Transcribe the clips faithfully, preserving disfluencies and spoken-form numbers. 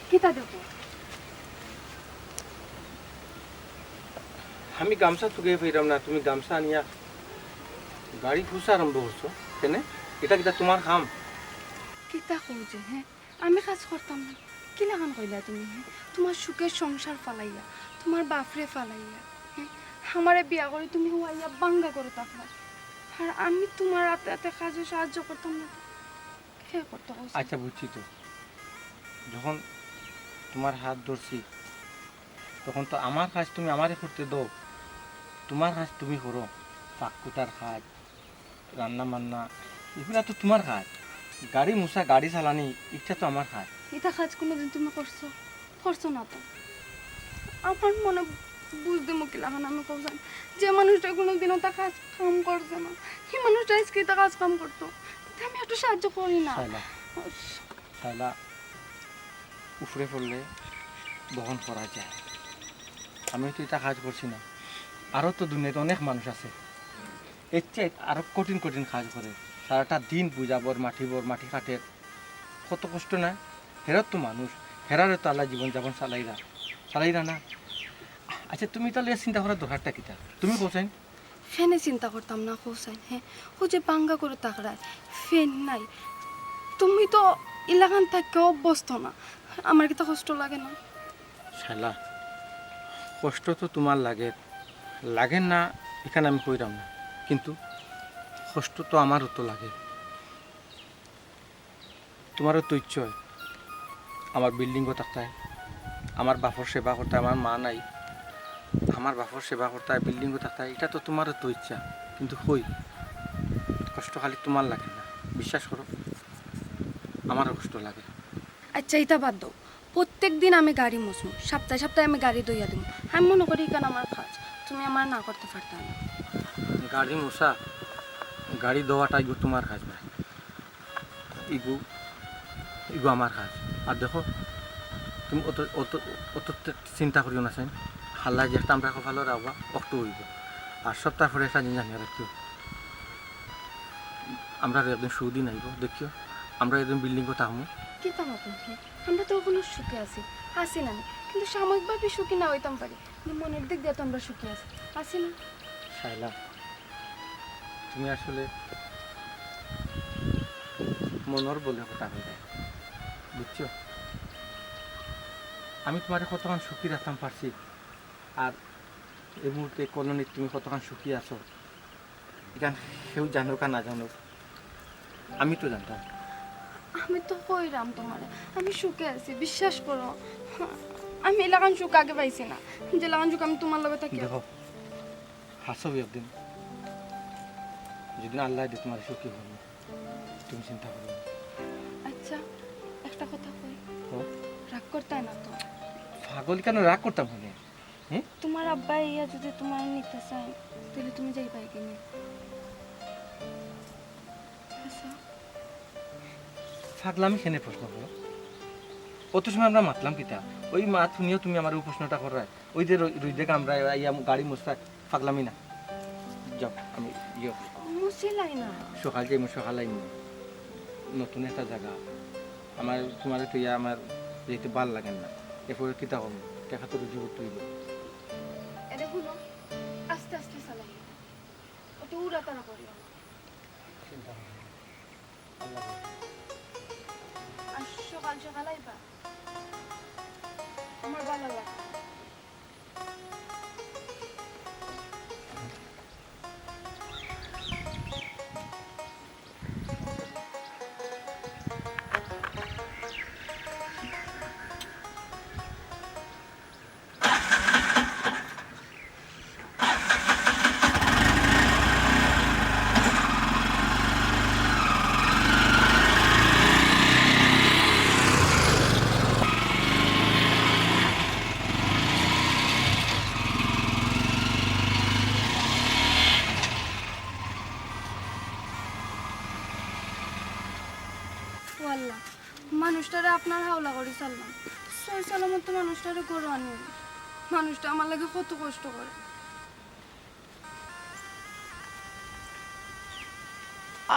কিতা দেখো? আমি গামছা তুকাইয়া পাইরাম না, তুমি গামছা আনিয়া গাড়ি ফুছা আরম্ভ করছো। কেনে? ইটা কিতা তুমার কাম? কিতা কও যে, হে? আমি কাজ করতাম না? কিলাখান কইলা তুমি, হে? তুমার সুখের সংসার ফালাইয়া, তুমার বাফরে ফালাইয়া, হে? আমারে বিয়া করি তুমি অউ আইয়া ভাঙ্গা ঘরো থাকলায়। আর আমি তুমার আতে আতে কাজো সাহায্য করতাম না? কে করতো কও? আচ্ছা, বুঝছি তো। যখন তুমার হাত ধরছি, তখন তো আমার কাজ তুমি আমারে করতে দেও, তুমার কাজ তুমি করো, পাক-কুতার কাজ, রান্না-বান্না, ইগুলা তো তুমার কাজ। গাড়ি মুছা, গাড়ি চালানি, ইটা তো আমার কাজ। ইতা কাজ কুনুদিন তুমি করছো? করছো না তো। আমার মনে বুঝ দিমু কিলাখান আমি কও চাইন? যে মানুষটায় কুনুদিনও তা কাজ কাম করছে না, হি মানুষটায় আইজকে ইতা কাজ কাম করতো। তে আমি একটু সাহায্য করি না? শায়লা, শায়লা, উপরে পড়লে বহন করা যায়। আমি তো ইতা কাজ করছি না, আরও তো দুনিয়াত অনেক মানুষ আছে, এর চাইতে আরও কঠিন কঠিন কাজ করে, সারাটা দিন বুঝাবর, মাটিবর, মাটি কাটের, কত কষ্ট না। হেরাও তো মানুষ, হেরারও তো আল্লায় জীবন যাপন চালাইরা, চালাইরা না। আচ্ছা, তুমি ইতা লইয়া চিন্তা করার দরকারটা কিতা? তুমি কও চাইন। ফ্যানে চিন্তা করতাম না, কও চাইন, হে? অউ যে ভাঙ্গা ঘরো থাকরায়, ফ্যান নাই। তুমি তো ইলাখান থাকিয়া অভ্যস্ত না, আমার কিতা কষ্ট লাগে না? শালা, কষ্ট তো তুমার লাগে, লাগে না, ইখান আমি কইরাম না, কিন্তু কষ্ট তো আমারও তো লাগে। তুমারও তো ইচ্ছা অয় আমার বিল্ডিংও থাকতায়, আমার বাফর সেবা করতায়, আমার মা নাই, আমার বাফর সেবা করতায়, বিল্ডিংও থাকতায়, ইটা তো তুমারও তো ইচ্ছা, কিন্তু কই, কষ্ট খালি তুমার লাগে না, বিশ্বাস করো, আমারও কষ্ট লাগে। আচ্ছা, ইতা বাদ দেও, প্রত্যেক দিন আমি গাড়ি মুছমু, সপ্তাহে সপ্তাহে আমি গাড়ি ধইয়া দিমু। আমি মনে করি ইখান আমার কাজ, তুমি আমারে না করতে পারতায় না। গাড়ি মুছা, গাড়ি ধোয়াটা ইগু তুমার কাজ নায়, ইগু, ইগু আমার কাজ। আর দেখো, তুমি অত, অত, অত চিন্তা করিও না চাইন, হাল্লা যে একটা আমরা কপালো রাখবা, অক্টো অইব। আর সপ্তাহ পরে একটা জিনিস জানিয়া রাখিও, আমরা একদিন সুদিন আইব, দেখিও, আমরা একদিন বিল্ডিংও থাকমু। কিতা মাতো তুমি? আমরা তো অখনো সুখে আছি, আছি না নি? কিন্তু সাময়িকভাবে সুখী না অইতাম পারি, কিন্তু মনের দিক দিয়া তো আমরা সুখী আছি, আছি না? শায়লা, তুমি আসলে মনর বলে কথা কইরায়, বুঝছো? আমি তুমারে কতখান সুখী রাখতাম পারছি, আর এই মুহূর্তে কলোনিত তুমি কতখান সুখী আছো, ইখান কেউ জানুক আর না জানুক, আমি তো জানতাম। আমি তো কইরাম তুমারে, আমি সুখে আছি, বিশ্বাস করো। আমি ইলাখান সুখ আগে পাইছি না, যেলাখান সুখ আমি তুমার লগে থাকি। দেখো, হাছাউ একদিন, যেদিন আল্লায় দে তুমারে সুখী করমু, তুমি চিন্তা করিও না। আচ্ছা, একটা কথা কই। কও। রাগ করতায় না তো? পাগল, কেনে রাগ করতাম কেনে? হুম? তুমার আব্বায় আইয়া যদি তুমারে নিতা চাইন, তাইলে তুমি যাইবায় কেনে? আচ্ছা। পাগলামি কেনে প্রশ্ন করো? অত সময় আমরা মাতলাম কিতা? ওই মাত হুনিয়াউ তুমি আমারে অউ প্রশ্নটা কররায়। ওই যে রই-, রইদে কামড়ায়, আইয়া গাড়ি মুছতায়, পাগলামি না। যাও, আমি ইয়ে মুছিলাই না। সকাল যাইমু, সকাল আইমু। নতুন একটা জাগা। আমার, তুমারে থইয়া আমার যাইতে ভালা লাগে না। এরপরে কিতা করমু? টেকা তো রুজি করতে অইব। এরে হুনো, আস্তে আস্তে চালাইও। অত উড়াতাড়া করিও না। চিন্তা করো না। আল্লাহ ভরসা। আর সকাল সকাল আইবা। আমার ভালা লাগে। ও আল্লাহ, মানুষটারে আপনার হাওলা করি ছাড়লাম, সই সালামত তো মানুষটারে ঘরো আনি। মানুষটা আমার লাগি কত কষ্ট করে।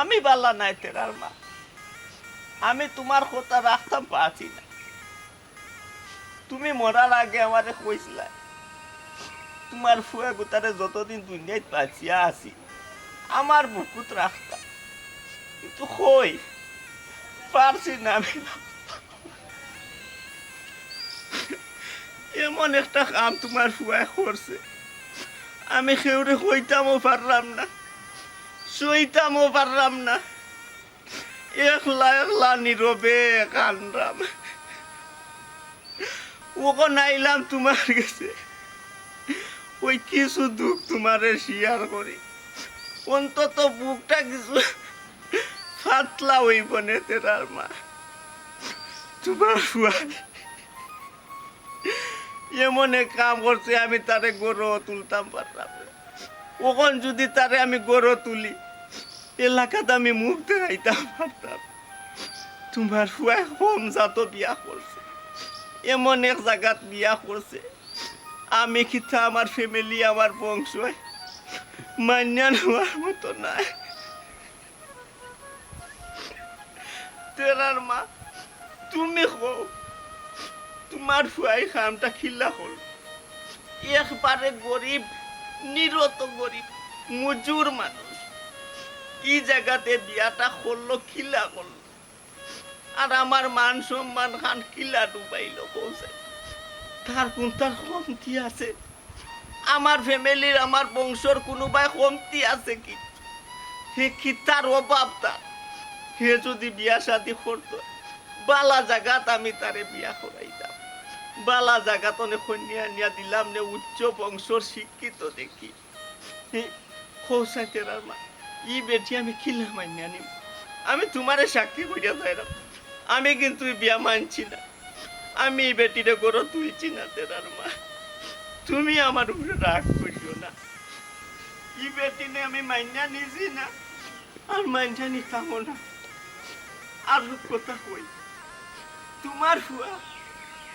আমি ভালা নায় তেরার মা, আমি তুমার কথা রাখতাম পারছি না। তুমি মরার আগে আমারে কইছিলায়, তুমার ফুয়া গুতারে যতদিন দুনিয়াত বাঁচিয়া আছি, আমার বুকুত রাখতাম। কিন্তু কই, পারছি না আমি। এমন একটা কাম তুমার ফুয়ায় করছে, আমি কেউরে কইতামও পারলাম না, সইতামও পারলাম না। একলা একলা নীরবে কানরাম। অখন আইলাম তুমার গেছে, অউ কিছু দুখ তুমারে share করি, অন্তত বুকটা কিছু পাতলা অইবো নে। তেরার মা, তুমার ফুয়ায় এমন এক কাম করছে, আমি তারে ঘরো তুলতাম পারলাম না। অখন যুদি তারে আমি ঘরো তুলি, এলাকাত আমি মুখ দেখাইতাম পারতাম। তুমার ফুয়ায় কম জাতো বিয়া করছে, এমন এক জাগাত বিয়া করছে, আমি কিতা, আমার family, আমার বংশয় মাইন্না নেওয়ার মতো নায়। তেরার মা, তুমি কও, তুমার ফুয়ায় কামটা কিলা করলো? একবারে গরিব, নিরত গরিব, মজুর মানুষ, ই জাগাতে বিয়াটা করলো, কিলা করলো? আর আমার মান সম্মান খান কিলা ডুবাইলো, কও চাই? তার কুনটার কমতি আছে? আমার family-র, আমার বংশর কুনুবায় কমতি আছে কি? হে কিতার অভাব তার? হে যুদি বিয়া শাদি করতো, বালা জাগাত আমি তারে বিয়া করাইতাম, বালা জাগাত অনে কইন্যা আনিয়া দিলাম নে, উচ্চ বংশর শিক্ষিত দেখি। হে, কও চাই তেরার মা, ই বেটি আমি কিলা মাইন্না নিমু? আমি তুমারে সাক্ষী করিয়া যাইরাম, আমি কিন্তু ই বিয়া মানছি না। আমি ই বেটিরে ঘরো তুলছি না, তেরার মা। তুমি আমার উপরে রাগ করিও না। ই বেটিরে আমি মাইন্না নিছি না, আর মাইন্না নিতামও না। আর কথা কই, তুমার ফুয়া,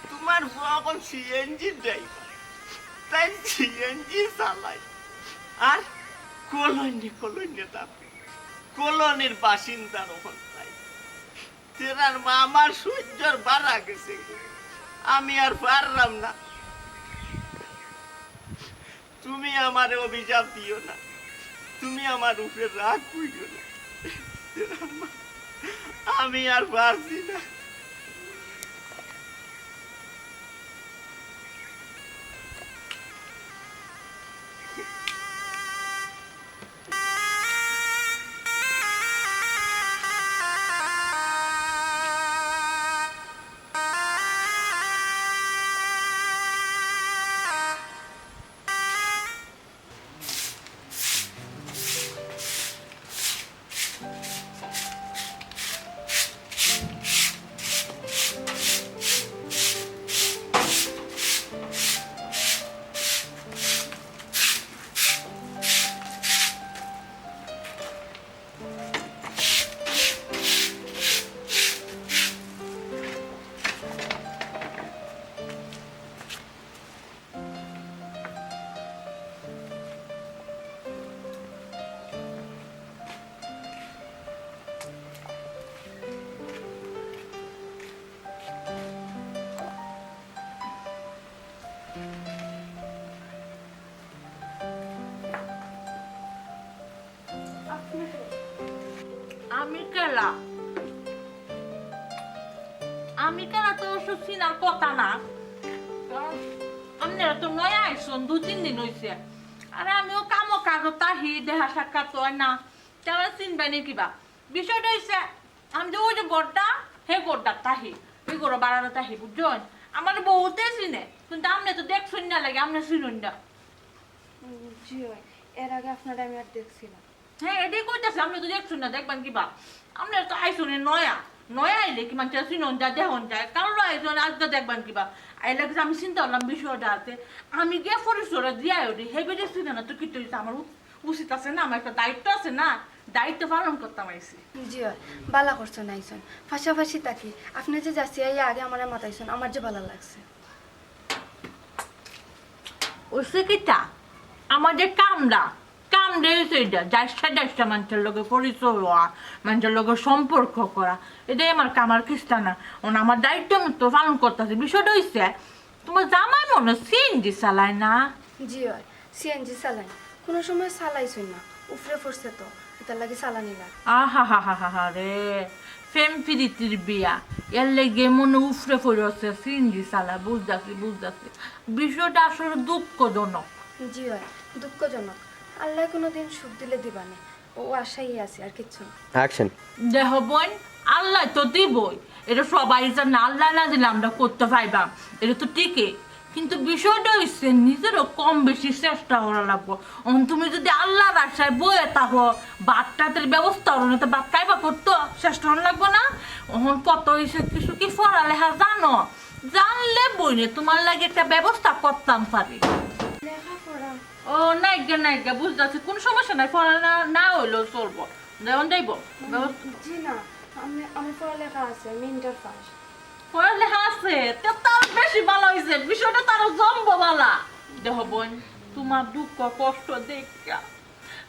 তুমার ফুয়া অখন CNG driver, তাইন CNG চালায়, আর কলোনি কলোনি থাকে, কলোনির বাসিন্দা অখন তাইন। তেরার মা, আমার সইজ্জর বারা গেছে, আমি আর পারলাম না। তুমি আমারে অভিশাপ দিও না, তুমি আমার উপরে রাগ করিও না। তেরার মা, আমি আর পারছি না। আমি কেলা? আমি কেলা তো অবশ্য চিনার কথা না। কারণ আপনারা তো নয়া আইছইন, দুই তিন দিন অইছে। আর আমিও কামো কাজো থাকি, দেখা সাক্ষাৎ তো অয় না। তে আমারে চিনবা নি কিবা? বিষয়টা অইছে, আমি যে অউ যে ঘরটা, হে ঘরটাত থাকি, হে ঘরো ভাড়াত থাকি, বুঝছইন? আমারে বহুতে চিনে, কিন্তু আপনে তো দেখছইন না লাগি, আপনে চিনইন না। উম, জি অয়, এর আগে আপনারে আমি আর দেখছি না। হে, এটাই কইতাছি, আপনে তো দেখছইন না, দেখবেন কিবা? আপনে তো আইছইন নয়া, নয়া আইলে কি মানষে চিনইন যায়, দেখইন যায়, কারণ আইছইন, আইজ তো দেখবেন কিবা? আইলে কি আমি চিন্তা করলাম বিষয়টা আছে, আমি গিয়া পরিচয় দিয়া আই, হে বেটি চিনে না তো কিতা অইছে, আমার উ-, উচিত আছে না, আমার একটা দায়িত্ব আছে না, দায়িত্ব পালন করতাম আইছি। জি অয়, বালা করছইন আইছইন। পাশাপাশি থাকি, আপনে যে যাচিয়া আইয়া আগে আমারে মাতাইছইন, আমার যে বালা লাগছে। অইছে কিতা, আমার যে কামটা, কামটা অইছে ইটা, যাইচ্ছা যাইচ্ছা মানষর লগে পরিচয় অওয়া, মানষর লগে সম্পর্ক করা, ইটাই আমার কাম, আর কিচ্ছু না। অখন আমার দায়িত্ব আমি তো পালন করতাছি। বিষয়টা অইছে, তোমার জামাই মনে হয় সিএনজি চালায় না? জি অয়, সিএনজি চালায়। কুনু সময় চালাইছইন না, উফরে পড়ছে তো, ইতার লাগি চালানি লাগে। আহা হা হা হা হা রে, প্রেম প্রীতির বিয়া, এর লেগে মনে উফরে পড়ছে, সিএনজি চালায়। বুঝতাছি, বুঝতাছি, বিষয়টা আসলে দুঃখজনক। জি অয়, দুঃখজনক। আল্লায় কুনুদিন সুখ দিলে দিবানে, ও আশাই আছে, আর কিচ্ছু না। অ্যাকশন। দেখো বইন, আল্লায় তো দিবই, এটা সবাই জানে। আল্লায় না দিলে আমরা করতে পাইবাম? এটা তো ঠিকই, কিন্তু বিষয়টা অইছে নিজেরও কম বেশি চেষ্টা করা লাগবো। অখন তুমি যদি আল্লার আশায় বইয়া থাকো, ভাত টাতের ব্যবস্থা করো না, তো ভাত খাইবা করতো? চেষ্টা করা লাগবো না? অখন কত অইছে, কিছু কি পড়ালেখা জানো? জানলে বইনে তোমার লাগি একটা ব্যবস্থা করতাম পারি। লেখাপড়া? ও, নাইগা, নাইগা, বুঝতাছি, কুনু সমস্যা নাই, পড়া না, না অইলেও চলবো। যেমন যাইবো। হুম, ব্যবস্থা জি না, আমি, আমি পড়ালেখা আছে, আমি ইন্টার পাস। পড়ালেখা আছে? তে তো আরো বেশি ভালা অইছে, বিষয়টা তো আরো জমবো ভালা। দেখো বইন, তোমার দুঃখ কষ্ট দেখিয়া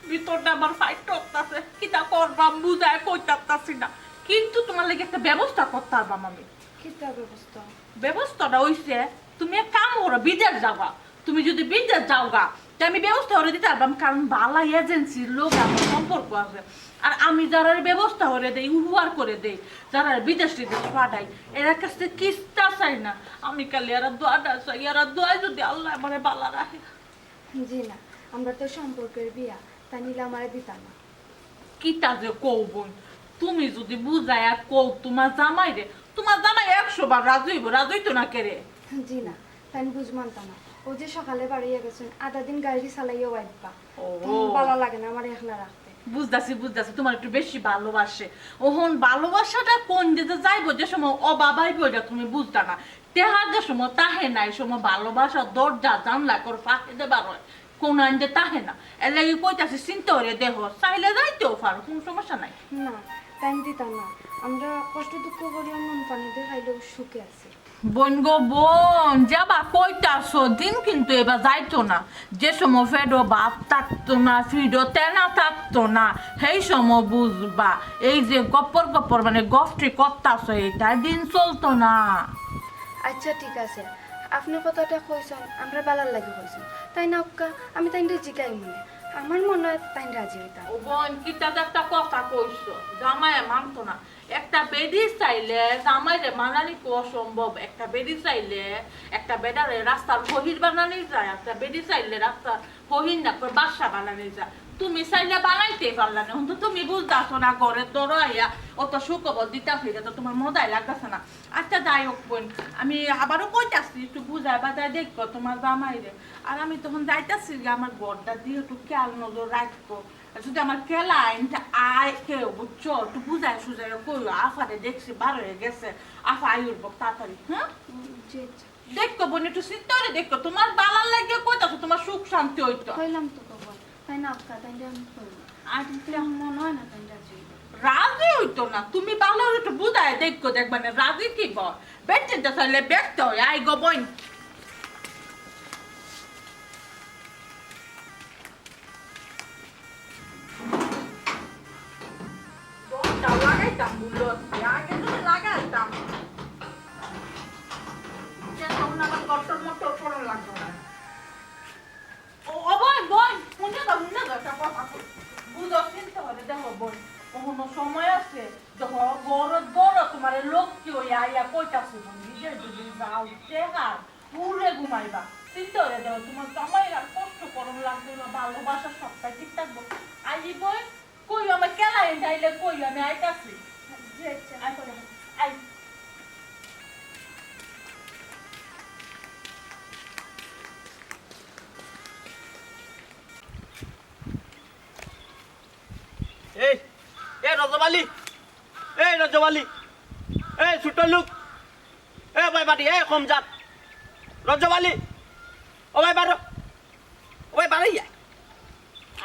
ভিতরটা আমার ফাইট করতাছে, কিতা করবাম বুঝায় কইতারতাছি না, কিন্তু তোমার লাগি একটা ব্যবস্থা করতে পারবাম আমি। কিতা ব্যবস্থা? ব্যবস্থাটা অইছে, তুমি এক কাম করো, বিদেশ যাওগা। তুমি যদি বিদেশ যাওগা, তে আমি ব্যবস্থা করে দিতে পারবাম, কারণ ভালা এজেন্সির লগে আমার সম্পর্ক আছে। আর আমি যারার ব্যবস্থা করে দেই, উপকার করে দেই, যারা বিদেশ টিদেশ পাঠাই, এরার কাছে কিস্তা চাই না। আমি খালি এরার দোয়াটা চাই, এরার দোয়ায় যদি আল্লায় আমারে ভালা রাখে। জি না, আমরা তো সম্পর্কের বিয়া, তা নিলে আমারে দিতা না। কিতা যে কও বইন, তুমি যদি বুঝাইয়া কও তোমার জামাইরে, তোমার জামাই একশো বার রাজি অইবো, রাজি অইতো না কেরে? জি না, তাইন বুঝ মানতা না। ও যে সকালে বারইয়া গেছইন, আধা দিন গাড়ি চালাইয়াও আইবা। ও। তাইন ভালা লাগে না আমার একলা রাখতে। বুঝতাছি, বুঝতাছি, তোমার একটু বেশি ভালোবাসে। অখন ভালোবাসাটা কোন দিকে যাইবো, যে সময় অভাব আইবো, এটা তুমি বুঝতা না। টেহার যে সময় তাহে নাই, সময় ভালোবাসা দরজা জানলা কর ফাঁকে দেবার হয়। কোন আনতে তাহে না। এর লাগি কইতাছি, চিন্তা করে দেখো, চাইলে যাইতেও পারো, কোনো সমস্যা নাই। না, তাইন দিতা না। আমরা কষ্ট দুঃখ করিয়া নুন পানি দিয়া খাইলেও সুখে আছি। বইন গো বইন, যাবা কইতাছো, দিন কিন্তু এবার যাইতো না। যে সময় পেটো ভাত থাকতো না, পিঠো তেনা থাকতো না, সেই সময় বুঝবা। এই যে গপ্পর গপ্পর মানে গফটি করতাছো, এইটা দিন চলতো না। আচ্ছা, ঠিক আছে, আপনে কথাটা কইছইন, আমরার ভালার লাগি কইছইন। তাইন আউক্কা, আমি তাইনরে জিগাইমুনে। আমার মনে হয় তাইন রাজি অইতা। ও বইন, কিতা যে একটা কথা কইছো, জামাইয়ে মানতো না। একটা বেডি চাইলে জামাইরে মানানি তো অসম্ভব। একটা বেডি চাইলে একটা বেডারে রাস্তার ফকির বানানি যায়, একটা বেডি চাইলে রাস্তার ফকির না করে বাদশা বানানি যায়। তুমি চাইলে বানাইতেই পারলা না, কিন্তু তুমি বুঝতাছো না, ঘরে ধরো আইয়া অত সুখবর দিতা ফিরে তো তোমার মজাই লাগতেছে না। আচ্ছা, যাই হোক বইন, আমি আবারও কইতাছি, একটু বুঝাই বাজায় দেখো তোমার জামাইরে। আর আমি তখন যাইতাছি গি, আমার ঘরটা দিয়ে একটু খেয়াল নজর রাখবো। আর যদি আমার কেলা আইনটা আয় কেউ, বুঝছো, একটু বুঝাই সুঝাই কইও, আফারে দেখছি বার হয়ে গেছে, আফা আই উঠবো তাড়াতাড়ি, হ্যাঁ? জি, আচ্ছা। দেখো বইন, একটু চিন্তা করে দেখো, তোমার ভালার লাগি কইতাছো, তোমার সুখ শান্তি অইতো। কইলাম তো বাবা, তাইন আউক্কা, তাইনরে আমি কইলাম। আচ্ছা। কিন্তু আমার মনে হয় না তাইন রাজি অইবো। রাজি অইতো না, তুমি ভালা একটু বুঝাই দেখো, দেখবা না রাজি কি বল, বেচতে চাইলে বেচতে হয়, আই গো বইন। দরজা লাগাইতাম ভুল অইছে, আগে যদি লাগাইতাম, তখন আবার কটর মটর করা লাগতো না। ও, ও বইন, বইন, হুনো তো, হুনো তো, একটা কথা কই। বুঝো, চিন্তা করে দেখো বইন, কোনো সময় আছে, দেখো, ঘরো, ঘরো তোমার লক্ষ্মী অইয়া আইয়া কইতাছে বইন, বিদেশ যদি যাও, টেহার উড়ে ঘুমাইবা। চিন্তা করে দেখো, তোমার জামাই আর কষ্ট করন লাগবে না, ভালোবাসা সবটাই ঠিক থাকবো। আইজি বইন, কইও আমার কেলা আইন আইলে কইও, আমি আইতাছি। জি, আচ্ছা। আচ্ছা, আই। এই, এ রজব আলী, এই রজব আলী, এই ছোট লোক, এ ভাই বাড়ি, এ কম জাত, রজব আলী, ও ভাই বারো, ও ভাই বারো ইয়া,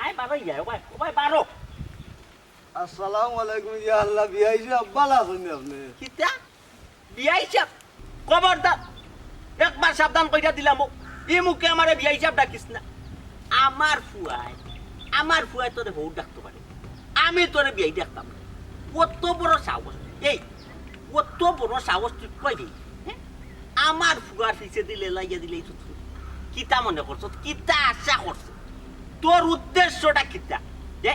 আয় বারো ইয়া, ও ভাই, ও ভাই বারো। আসসালামু আলাইকুম, ইয়া আল্লাহ, বিয়াই সাহেব, ভালা আছইন নি আপনে? কিতা? বিয়াই সাহেব, খবরদার, একবার সাবধান কইরা দিলাম, ও, ই মুখে আমারে বিয়াই সাহেব ডাকিস না। আমার ফুয়ায়, আমার ফুয়ায় তোরে বউ ডাকতে পারে, আমি তোরে বিয়াই ডাকতাম না। অত বড় সাহস, এই, অত বড় সাহস তুই কই দিলি? হ্যাঁ? আমার ফুয়ার পিছেদি লেলাইয়া দিলাইছত ফুরি। কিতা মনে করছত? কিতা আশা করছত? তোর উদ্দেশ্যটা কিতা? এ?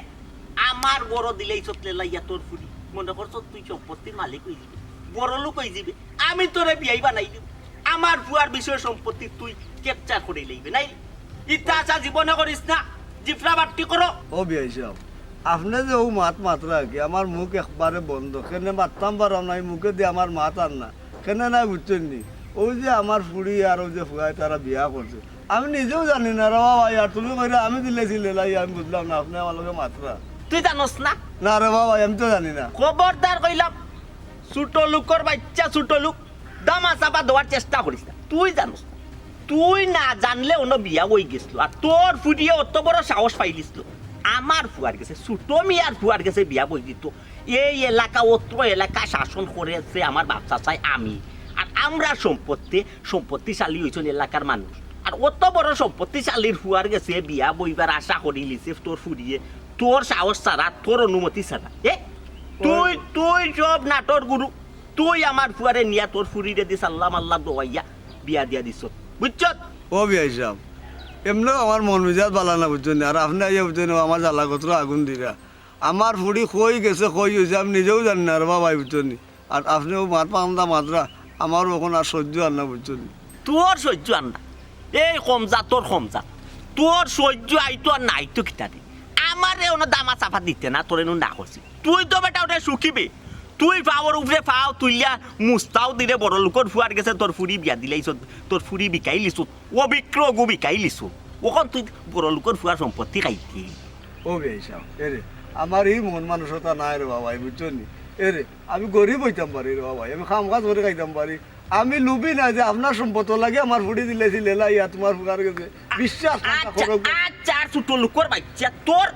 আমার বড় দিলাইছত লেলাইয়া তোর ফুরি। মনে করছত তুই সম্পত্তির মালিক অইযিবে, বড় লোক অইযিবে। আমি তোরে বিয়াই বানাই দিমু। আমার ফুয়ার বিষয় সম্পত্তি তুই capture করি লইবে, নাইরে? ইতা আশা জীবনে করিস না। জিফরা বাট্টি করো। ও বিয়াই সাব, আপনে যে অউ মাত মাতরা কি, আমার মুখ একবারে বন্ধ। কেনে মাততাম পাররাম না, ই মুখেদি আমার মাত আর না। কেনে নায় বুঝছইন নি? অউ যে আমার ফুড়ি আর অউ যে ফুয়ায় তারা বিয়া করছে, আমি নিজেও জানি না রে বাবা। আর তুমি কইরা আমি দিলাইছি লেলাইয়া, আমি বুঝলাম না, আপনে আমার লগে মাতরা। তুই জানোস না? না রে বাবা, আমি তো জানি না। খবরদার কইলাম, ছোট লোকর বাইচ্চা, ছোট লোক, দামা চাপা দেওয়ার চেষ্টা করিস না। তুই জানোস না, তুই না জানলে অনো বিয়া অই গেছিল। আর তোর ফুড়িয়ে অত বড় সাহস পাইলিছিল, আমার ফুয়ার গেছে, ছোট মিয়ার ফুয়ার গেছে বিয়া বই দিত। এই এলাকা, অত্র এলাকা শাসন করেছে আমার বাপ চাচায় আমি। আর আমরা সম্পত্তি, সম্পত্তিশালী অইছইন এলাকার মানুষ। আর অত বড় সম্পত্তিশালীর ফুয়ার গেছে বিয়া বইবার আশা করিলিছে তোর ফুড়িয়ে, তোর সাহস ছাড়া, তোর অনুমতি ছাড়া। এ? তুই, তুই সব নাটর গুরু। তুই আমার ফুয়ারে নিয়া তোর ফুড়িরে দি সাল্লা মাল্লা দোয়াইয়া বিয়া দিয়া দিছত, বুঝছত? ও বিয়াই সাব, এমনেও আমার মন মিজাজ বালা না, বুঝছইন নি? আর আপনে আইয়া, বুঝছইন নি, আমার জ্বালা কতটা আগুন দিরা। আমার ফুড়ি কই গেছে, কই অইছে, আমি নিজেও জানি না রে বাবা, বুঝছইন নি? আর আপনে অউ মাত পান্দা মাতরা, আমারও অখন আর সহ্য আর না, বুঝছইন নি? তোর সহ্য আর না? এই কম জাত, তোর কম জাত। তোর সহ্য আইতো আর না আইতো কিতা দি? আমারে অনো দামা চাপা দিতে না, তোরে নু না করছি। তুই তো বেটা অটা সুখিবে। তুই পাওর উপরে পাও তুলিয়া মুস্তাও দিরে বড় লোকর ফুয়ার গেছে তোর ফুড়ি বিয়া দিলাইছত, তোর ফুড়ি বিকাইলিছত, অবিক্র গু বিকাইলিছত। অখন তুই বড় লোকর ফুয়ার সম্পত্তি খাইতে। ও বিয়াই সাব, এরে, আমার ই মন মানসিকতা নাই রে বাবা, বুঝছইন নি? এরে, আমি গরিব অইতাম পারি রে বাবা, আমি কাম কাজ করি খাইতাম পারি। আমি লুবি না যে আপনার সম্পদ লাগি আমার ফুড়ি দিলাইছি লেলাইয়া তুমার ফুয়ার গেছে। বিশ্বাস না আচ্ছা, করো। আচ্ছা, আর ছোট লোকর বাইচ্চা, তোর,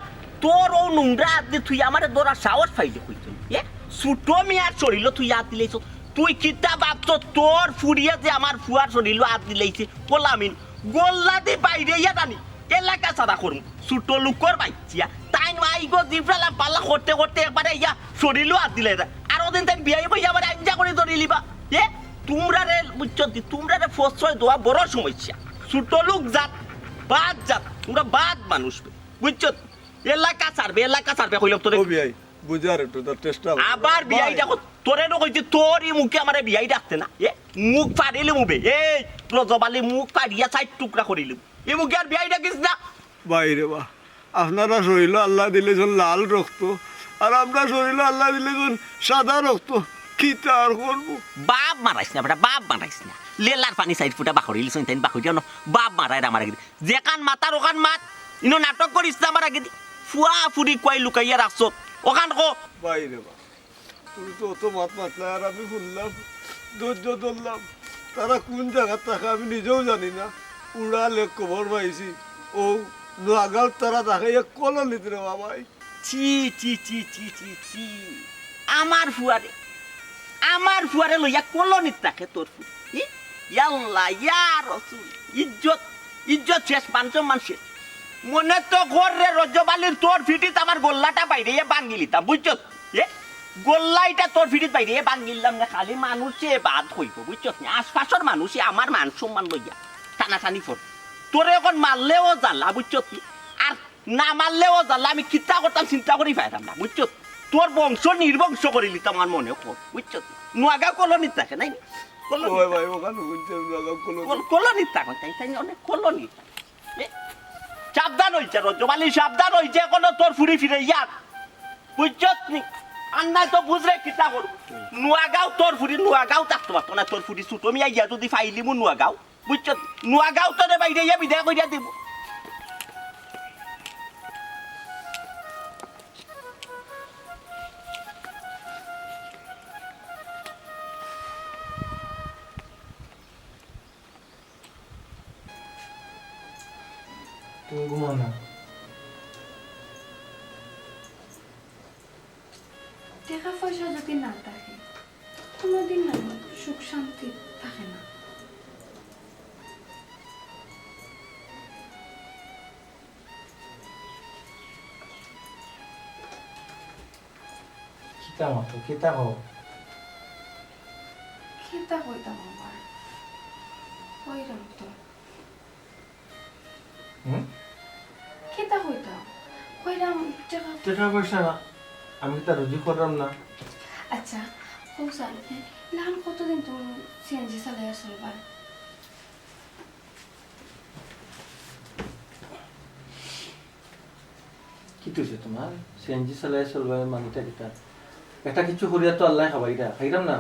তোর অউ নোংরা আত দি তুই আমারে ধরার সাহস পাইলে কই তুই? এ? ছোট মিয়ার শরীলো তুই আত দিলাইছস। তুই কিতা ভাবছস তোর ফুড়িয়ে যে আমার ফুয়ার শরীলো আত দিলাইছে? কলামিন, গল্লা দি বাইরে ইয়া জানি। এলাকা ছাড়া করমু। ছোট লোকর বাইচ্চা। তাইন আইগো জিফরা লাফালা করতে করতে একবারে ইয়া শরীলো আত দিলাইরা। আর অদিন তাইন বিয়াই বইয়া আমারে আইঞ্জা করি ধরিলিবা। এ? তুমরারে, বুঝছত নি? তুমরারে প্রশ্রয় দেওয়া বড় সমস্যা। ছোট লোক জাত, বাদ জাত। তুমরা বাদ মানুষ। বুঝছত? এলাকা ছাড়বে, এলাকা ছাড়বে কইলাম তোরে। ও বিয়াই, বুঝার একটু তোর চেষ্টা কর। আবার বিয়াই ডাকো, তোরে নু কইছি তোর ই মুখে আমারে বিয়াই ডাকতে না। এ? মুখ ফাড়িলিমু বে। এই, রজব আলী, মুখ ফাড়িয়া চাইর টুকরা করিলিমু। ই মুখে আর বিয়াই ডাকিস না। ভাই রে বা, আপনারা শরীলো আল্লায় দিলাইছইন লাল রক্ত, আর আমরা শরীলো আল্লায় দিলাইছইন সাদা রক্ত। কিতা আর করমু? বাপ মারাইস না বেটা, বাপ মারাইস না। লেলার পানি চাইর ফুটা বাকরিলিছইন, তাইন বাকরিয়া অনো বাপ মারাইরা আমার আগেদি। যেখান মাতার অখান মাত, ইনো নাটক করিস না আমার আগেদি। ফুয়া ফুড়ি কুয়াই লুকাইয়া রাখছত, অখান ক। ভাই রে বা, তুমি তো অত মাত মাতলায়, আর আমি হুনলাম, ধৈর্য ধরলাম। তারা কুন জাগাত থাকে আমি নিজেও জানি না। উড়ালে খবর পাইছি, অউ নোয়াগাঁওত তারা থাকে এক কলোনিত রে বাবাই। ছি, ছি, ছি। আমার ফুয়ারে, আমার ফুয়ারে লইয়া কলোনিত থাকে তোর ফুয়া। ই? ইয়াল্লা, ইয়া রসুল। ইজ্জত, ইজ্জত শেষ, মান সম্মান শেষ। মনে তো কর রে রজব আলীর, তোর ফিটিত আমার গল্লাটা বাইরে ইয়া ভাঙ্গিলিতাম, বুঝছত? এ? গল্লা ইটা তোর ফিটিত বাইরে ইয়া ভাঙ্গিলাম না, খালি মানুষে বাদ কইবো, বুঝছত নি? আশপাশর মানুষে আমার মান সম্মান লইয়া টানাটানি করে। তোরে অখন মারলেও জ্বালা, বুঝছত নি? আর না মারলেও জ্বালা, আমি কিতা করতাম চিন্তা করি পাইরাম না, বুঝছত? তোর বংশ নির্বংশ করিলিতাম আমার মনে কর, বুঝছত? নোয়াগাঁও কলোনিত থাকে নাই? কলোনিত ওই ভাই, ওখানে বুঝছে, নোয়াগাঁও কলোনি। কল-, কলোনিত থাকে, তাই, তাই অনেক কলোনিত থাকে। এ, সাবধান অইছে রজব আলী, সাবধান অইছে, অখনো তোর ফুড়ি ফিরাইয়া, বুঝছত নি? আর নায় তো বুঝরে কিতা করমু। নোয়াগাঁও তোর ফুড়ি, নোয়াগাঁও থাকতো পারতো না, তোর ফুড়ি ছোট মিয়া গিয়া যদি পাইলিমু নোয়াগাঁও, বুঝছত? নোয়াগাঁও তোরে বাইরে ইয়া বিদায় করিয়া দিমু। তুমি ঘুমাও না। টেকা পয়সা যদি না থাকে, কোনোদিন না সুখ শান্তি থাকে না। কিতা মাতো, কিতা কও? কিতা কইতাম আবার? কইরাম তো। হুম? কিতা কইতাম? কইরাম টেকা। টেকা পয়সা না, আমি কিতা রুজি কররাম না। আচ্ছা, কও ছাইন, এ, ইলাখান কতদিন তুমি সিএনজি চালাইয়া চলবায়? কিতা অইছে তুমার? সিএনজি চালাইয়া চলবায় মানেটা কিতা? একটা কিছু করিয়া তো আল্লায় খাবাইরা, খাইরাম না?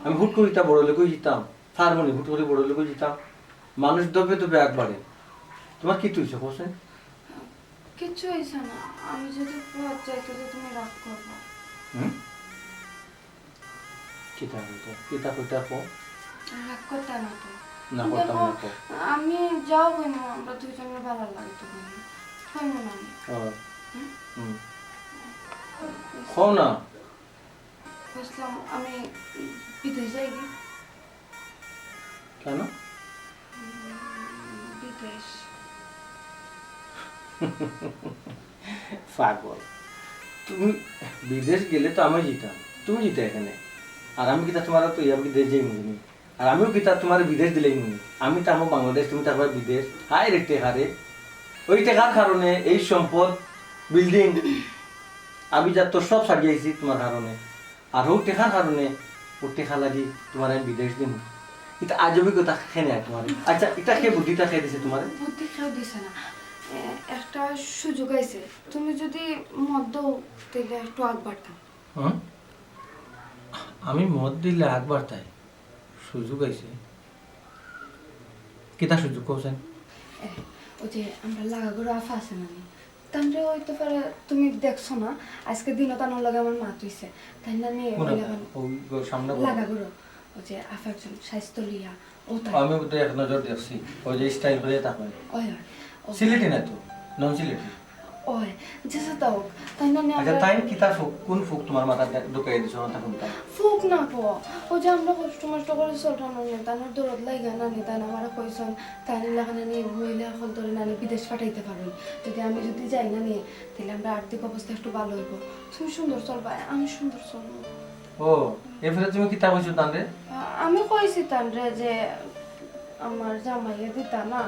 আমি হুট করি ইতা বড় লোক অইযিতাম, পারমু নি হুট করি বড় লোক অইযিতাম? মানুষ দপে দপে আগ বাড়ে। তুমার কিতা অইছে, কও ছাইন? কিচ্ছু অইছে না, আমি যদি কুয়াত যাই, তাইলে তুমি রাগ করবা। হুম? কিতা কইতা, কিতা কইতা কও? রাগ করতা না তো? না, কিন্তু করতাম না, কও। আমি যাও কইমু, আমরা দুইজনর ভালা লাগে তো কইমু। কইমু না আমি? ও। হুম? হুম। কও না। বুঝলাম, আমি বিদেশ যাই কি? কেন? উম, বিদেশ। পাগল। তুমি বিদেশ গেলে তো আমি যিতাম, তুমি যিতায় কেনে? আর আমি কিতা তুমারে তো ইয়া বিদেশ যাইমু নি? আর আমিও কিতা তুমারে বিদেশ দিলাইমু নি? আমি থাকমু বাংলাদেশ, তুমি থাকবায় বিদেশ। হায় রে টেকা রে। ওই টেকার কারণে এই সম্পদ, বিল্ডিং, আমি যা তো সব ছাড়িয়া আইছি তুমার কারণে। আর অউ টেকার কারণে, অউ টেকা লাগি তুমারে আমি বিদেশ দিমু। ইতা আজবি কথা কেনে আয় তুমারে? আচ্ছা, ইতা কে বুদ্ধিটা কে দিছে তুমারে? বুদ্ধি কেউ দিছে না। এ, একটা সুযোগ আইছে। তুমি যদি মত দেও, তাইলে একটু আগ বাড়তাম। হুম? আমি মত দিলে আগ বাড়তায়? সুযোগ আইছে? কিতা সুযোগ কও ছাইন? এ, ওই যে আমরা লাগাগুড়া আফা আছে না নি? তানরে হয়তো পারে তুমি দেখছো না, আজকে দিনও তানর লগে আমার মাত অইছে। তাইন না নি কোন ওই আফা? লাগান ওই গো-, সামনে বলো। লাগাগুড়া, ওই যে আফা একজন স্বাস্থ্য লইয়া, ও তাই। আমি বোধহয় এক নজর দেখছি, ওই যে স্টাইল করে তা হয়। ওই, ওই, ও। সিলেটি না তো, নন সিলেটি। ওই, যে সেটা হোক, তাইন না নি আচ্ছা, আমরা তাইন কিতা ফুক, কোন ফুক তুমার মাথাত ঢুকাই দিছো, মাথা কোনটা? ফুক না গো, ওই যে আমরা কষ্ট মষ্ট করি চলরাম না নি, তানর দরদ লাগি না নি, তাইন আমারে কইছইন, তাইন লাখান নি মহিলা অকলরে না নি বিদেশ পাঠাইতে পারইন। যদি আমি যদি যাই না নি, তাইলে আমরা আর্থিক অবস্থা একটু ভালা অইবো। তুমি সুন্দর চলবায়, আমি সুন্দর চলমু। ও, এরপরে তুমি কিতা কইছো তানরে? আ-, আমি কইছি তানরে যে আমার জামাইয়ে দিতা না,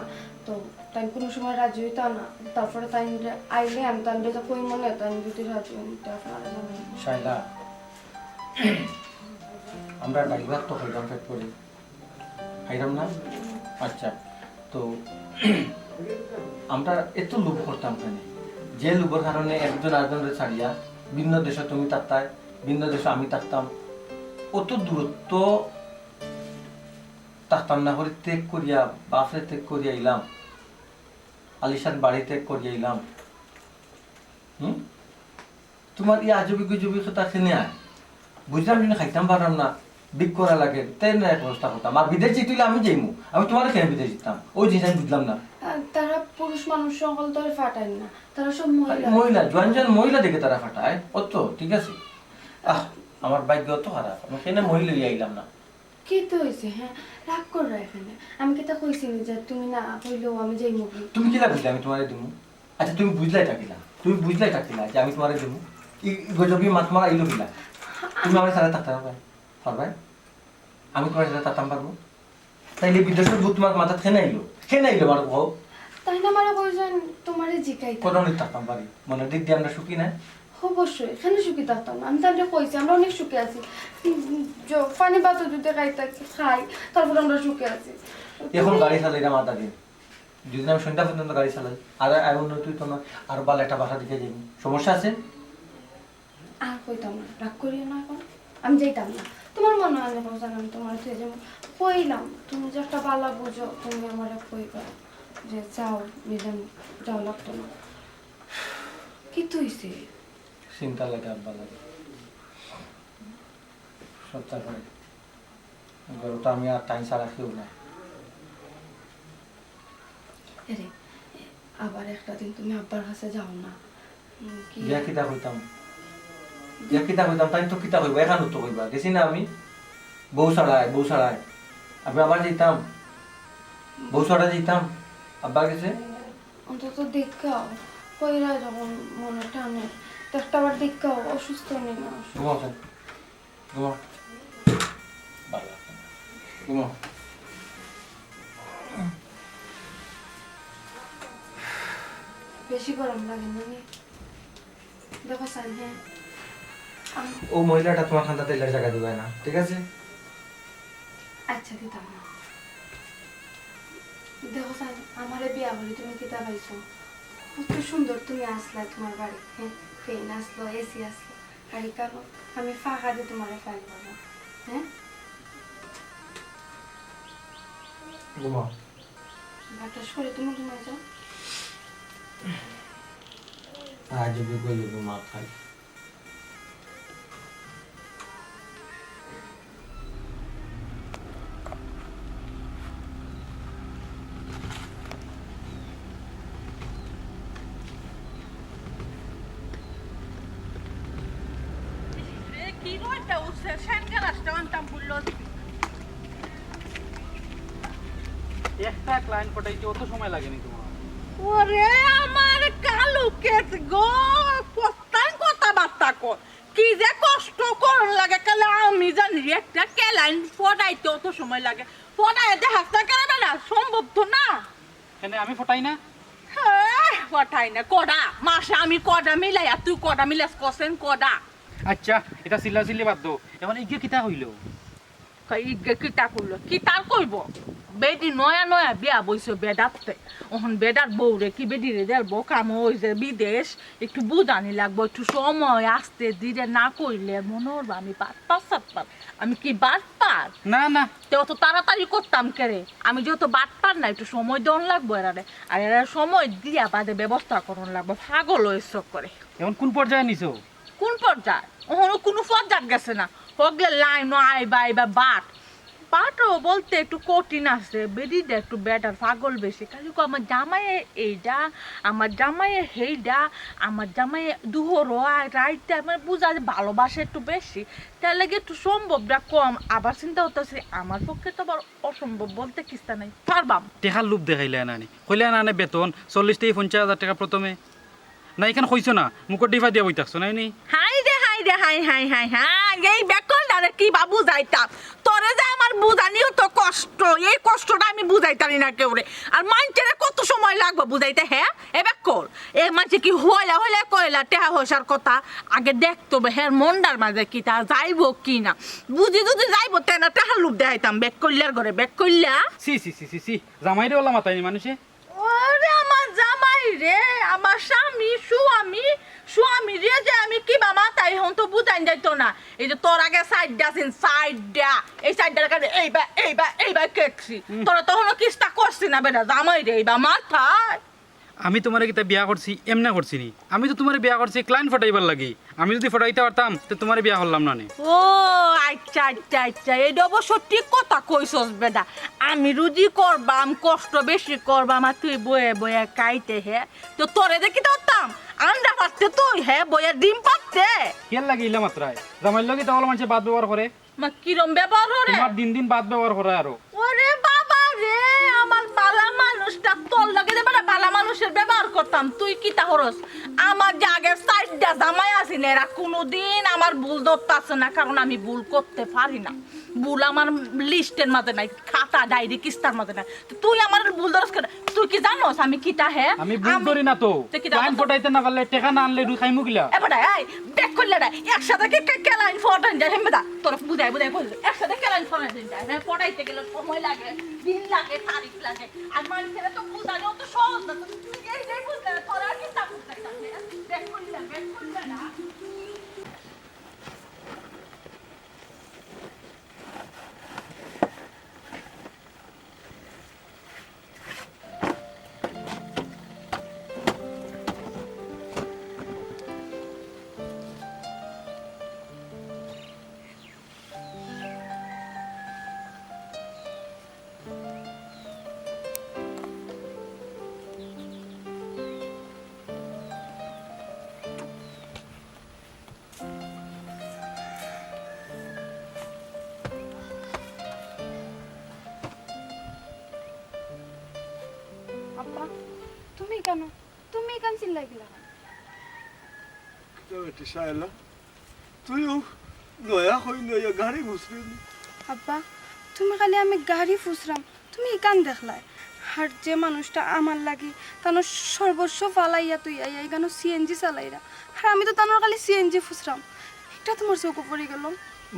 তো তাইন কুনু সময় রাজি অইতা না। তারপরে তাইন আইলে আমি তানরে যে কইমু নে, তাইন যদি রাজি অইন, তে আপনারা জানাইন। শাইলা, আমরা ড্রাইভার তো হইলাম পেট করে। খাইলাম না? আচ্ছা, তো আমরা এত লোভ করতাম কেনে? যে লোভর কারণে একজন আরেকজনরে ছাড়িয়া ভিন্ন দেশো তুমি থাকতায়, ভিন্ন দেশো আমি থাকতাম, অত দূরত্ব থাকতাম না করি ত্যাগ করিয়া, বাপরে ত্যাগ করিয়া আইলাম, আলিশান বাড়ি ত্যাগ করিয়া আইলাম। হুম? তুমার ই আজবি গুজবি কথা কেনে আয়? বুঝলাম, যদি খাইতাম পারলাম না, ভিক করা লাগে, তাইন না এক ব্যবস্থা করতাম। আর বিদেশ যাইতে অইলে আমি যাইমু, আমি তুমারে কেনে বিদেশ দিতাম? ওই জিনিস আমি বুঝলাম না। আহ, তারা পুরুষ মানুষ অকলরে পাঠাইন না, তারা সব আরে মহিলা। মহিলা, জোয়ান জোয়ান মহিলা দেখে তারা পাঠায়, অত ঠিক আছে। আহ, আমার ভাগ্য অত খারাপ, আমি কেনে মহিলা লইয়া আইলাম না। কিতা অইছে, হ্যাঁ? রাগ কররা কেনে? আমি কিতা কইছি নি যে তুমি না কইলেও আমি যাইমু গি? তুমি কিলা বুঝলে আমি তুমারে দিমু? আচ্ছা, তুমি বুঝলায় কিলা? তুমি বুঝলায় কিলা যে আমি তুমারে দিমু? ই, ই গজবি মাত মারা আইলো কিলা? তুমি আমার ছাড়া থাকতায় পারবায়? পারবায়? আমি তুমার ছাড়া থাকতাম পারমু? তাইলে বিদেশর ভূত তুমার মাথাত কেনে আইলো? কেনে আইলো আমার কও? তাইন আমারে কইছইন তুমারে জিকাইতা। কতদিন থাকতাম পারি? মনের দিক দিয়া আমরা সুখী না? অবশ্যই, কেনে সুখী থাকতাম না? আমি তানরে কইছি, আমরা অনেক সুখে আছি। উম, জ-, পানি ভাত যদি খাইতা, খাই, তারপর আমরা সুখে আছি। এখন তুমি গাড়ি চালাইরাম আধা দিন, যদি আমি সন্ধ্যা পর্যন্ত গাড়ি চালাই, আর এমন নয় তুই তো না, আরো ভালা একটা বাসা দেখে যাইমু, সমস্যা আছে? আর কইতাম না, রাগ করিও না এখন। আমি যাইতাম না। তুমার মনে অয় না, বাবা জান, আমি তুমারে থুইয়া যাইমু। কইলাম, তুমি যে একটা ভালা বুঝো, তুমি আমারে কইবা যে যাও, নিজাম যাওয়া লাগতো না। কিতা অইছে? চিন্তা লাগে, আব্বা লাগে। সত্যা করে। ঘরো তো আমি আর তাইন ছাড়া কেউ নাই। এরে, আবার একটা দিন তুমি আব্বার কাছে যাও না। উম, কি গিয়া কিতা কইতাম? গিয়া কিতা কইতাম? তাইন তো কিতা কইবা? এখানো তো কইবা। গেছি না আমি? বউ ছাড়াই, বউ ছাড়াই। আমি আবার যাইতাম? বউ ছাড়া যাইতাম? আব্বার গেছে? অন্তত দেখাও, কইরা যখন মনে টানে, তো একটা বার দেখাও, অসুস্থ নি না। ঘুমাও, ঘুমাও। ভালা লাগছে না। ঘুমাও। বেশি গরম লাগে না নি? দেখো সান, হ্যাঁ। আম- ও মহিলাটা তুমার কান্দাত ইলার জাগা দিবায় না, ঠিক আছে? আচ্ছা, দিতাম না। দেখো সান, আমারে বিয়া করি তুমি কিতা পাইছো? কত সুন্দর তুমি আছলায় তুমার বাড়িত, হ্যাঁ? ফ্যান আছলো, এসি আছলো। আর ইকানো আমি ফাঁকা দি তুমারে ফাইল করবো, হ্যাঁ? ঘুমাও। বাতাস করে তুমি ঘুমাই যাও। আজ যদি কই যদি মাপ খাই। রে, কি গো, একটা উঠছে, সানগ্লাসটা আনতাম ভুললো। একটা ক্লায়েন্ট পটাইতে অত সময় লাগে নি তুমার? ওরে আমার কালু কেত গো, কত্তান কথাবার্তা কর। কি যে কষ্ট করন লাগে, কালে আমি জানি একটা ক্লায়েন্ট পটাইতে অত সময় লাগে। পটাইতে হাসতে কেন না, সম্ভব তো না। কেনে আমি পটাই না? হ্যাঁ, পটাই না। কডা? মাসে আমি কডা মিলাই, আর তুই কডা মিলাস, কছেন কডা? আচ্ছা, ইতা চিল্লাচিল্লি বাদ দেও। এখন ইগে কিতা কইলো? কই, ইগে কিতা কইলো? কিতা আর কইবো? বেডি নয়া নয়া বিয়া বইছে বেডাতে। অখন বেডার বউরে কি বেডিরে দেলবো? কামো অইছে বিদেশ, একটু বুঝানি লাগবো, একটু সময় আস্তে ধীরে না কইলে মনে অইবো আমি বাটপার সাটপার। আমি কি বাটপার? না, না। তে অত তাড়াতাড়ি করতাম কেরে? আমি যেহেতু বাটপার না, একটু সময় দেওয়ান লাগবো এরারে। আর এরারে সময় দিয়া বাদে ব্যবস্থা করন লাগবো। পাগল অইছে করে। এখন কোন পর্যায়ে নিছো? কোন পর্যায়ে? অখনো কোনো পর্যায়ে গেছে না। হগলে লাইনও আইবা, আইবা বাট। বাটও বলতে একটু কঠিন আছে, বেডিটা একটু বেটার পাগল বেশি। খালি কয়, "আমার জামাইয়ে এইটা, আমার জামাইয়ে হেইটা, আমার জামাইয়ে দুহরও আর রাইতে আমার বুঝা যায় ভালোবাসে একটু বেশি।" তার লাগি একটু সম্ভবটা কম। আবার চিন্তা করতেছি, আমার পক্ষে তো আবার অসম্ভব বলতে কিস্তা নাই, পারবাম। টেকার লোভ দেখাইলে না নি, কইলে না নে বেতন চল্লিশ থাকি পঞ্চাশ হাজার টেকা প্রথমে। না, ইখান কইছো না, মুখর ডিফা দিয়া বই থাকছো, নায় নি? হায় রে, হায় রে, হায়, হায়, হায়, হায়, এই বেকলটারে কিবা বুঝাইতাম? তোরে যে আমার বুঝানি অত কষ্ট, এই কষ্টটা আমি বুঝাইতারি না কেউরে। আর মাইনষেরে কত সময় লাগবো বুঝাইতে, হ্যাঁ? এ বেকল, এ মাইনষে কি হইলা হইলা কইলা টেকা পয়সার কথা? আগে দেখতো বে, হের মনটার মাঝে কিতা যাইবো কি না। বুঝি যদি যাইবো, তে না টেকার লোভ দেখাইতাম, বেকল্লার ঘরে, বেকল্লা। ছি, ছি, ছি, ছি, ছি। জামাইরে ওলা মাতায়নি মানুষে। ওরে আমার জামাই রে, আমার স্বামী, স্বামী, স্বামী রে যে আমি কিবা মাতাই, হন তো বুঝাইন যাইতো না। এই যে তোর আগে সাইডটা আছেন, সাইডটা, এই সাইডটার কাছে এইবা, এইবা, এইবা কেটছি। হুম। তোরা তো হনো কিস্তা করছি না বেটা, জামাই রে, এইবা মাথায়। আমি তোমারে কিতা বিয়া করছি, এমনে করছি নি? আমি তো তোমারে বিয়া করছি ক্লায়েন্ট ফটাইবার লাগি। আমি যদি ফটাইতে পারতাম, তে তোমারে বিয়া করলাম না নি। ও আচ্ছা, আচ্ছা, আচ্ছা, এইটা অবশ্য ঠিক কথা কইছস বেটা। আমি রুজি করবাম, কষ্ট বেশি করবাম, আর তুই বয়ে বয়ে খাইতে হে। তো তোরে দেখি ধরতাম, আন্ডা পারতে তুই, হে, বয়ে ডিম পারতে। কেন লাগে ইলা মাত্রায়? জামাইর লগে তাহলে মানুষে বাদ ব্যবহার করে। মা, কিরম ব্যবহার করে? তোমার দিন দিন বাদ ব্যবহার করে আরো। ওরে বাবা রে, আমার বালা মানুষটা তোর লগে যে বেটা বালা মানুষের ব্যবহার করতাম, তুই কিতা করস? আমার যে আগে চাইরটা জামাই আছিল, এরা কোনোদিন আমার ভুল ধরতাছে না, কারণ আমি ভুল করতে পারি না। ভুল আমার লিস্টের মাঝে নাই, খাতা ডায়েরি কিস্তার মাঝে নাই। তো তুই আমার ভুল ধরস কেন? তুই কি জানোস আমি কিতা হে? আমি ভুল আম-, ধরি না তো। তুই কিতা ক্লায়েন্ট করস? পটাইতে না পারলে টেকা না আনলে রুই খাইমু কিলা? এ বেটা, এই, বেকল্লাটা, একসাথে কে, কে, কে লাইন ফটান যায়, হেমে দা? তোর বুঝাই, বুঝাই কইল। একসাথে কে লাইন ফটান যায়? হ্যাঁ, ফটাইতে গেলে সময় লাগে, দিন লাগে, তারিখ লাগে। আর মানুষেরা তো বুঝানো তো সহজ না। তুই এই যে বুঝলে, তোরা কিতা বুঝতে চাস? বেকল্লা, বেকল্লাটা। আব্বা, তুমি কেন? তুমি কেন চিল্লাই দিলা? কিতা বেটি শায়লা? তুইও নয়া হই নয়া গাড়ি ঘুষরে নি। আব্বা, তুমি খালি আমি গাড়ি ফুসরাম, তুমি ইকান দেখলায়। আর যে মানুষটা আমার লাগি তানর সর্বস্ব ফালাইয়া তুই আইয়া এখানো সিএনজি চালাইরা, আর আমি তো তানর খালি সিএনজি ফুসরাম, এটা তোমার চোখে পড়ি গেল।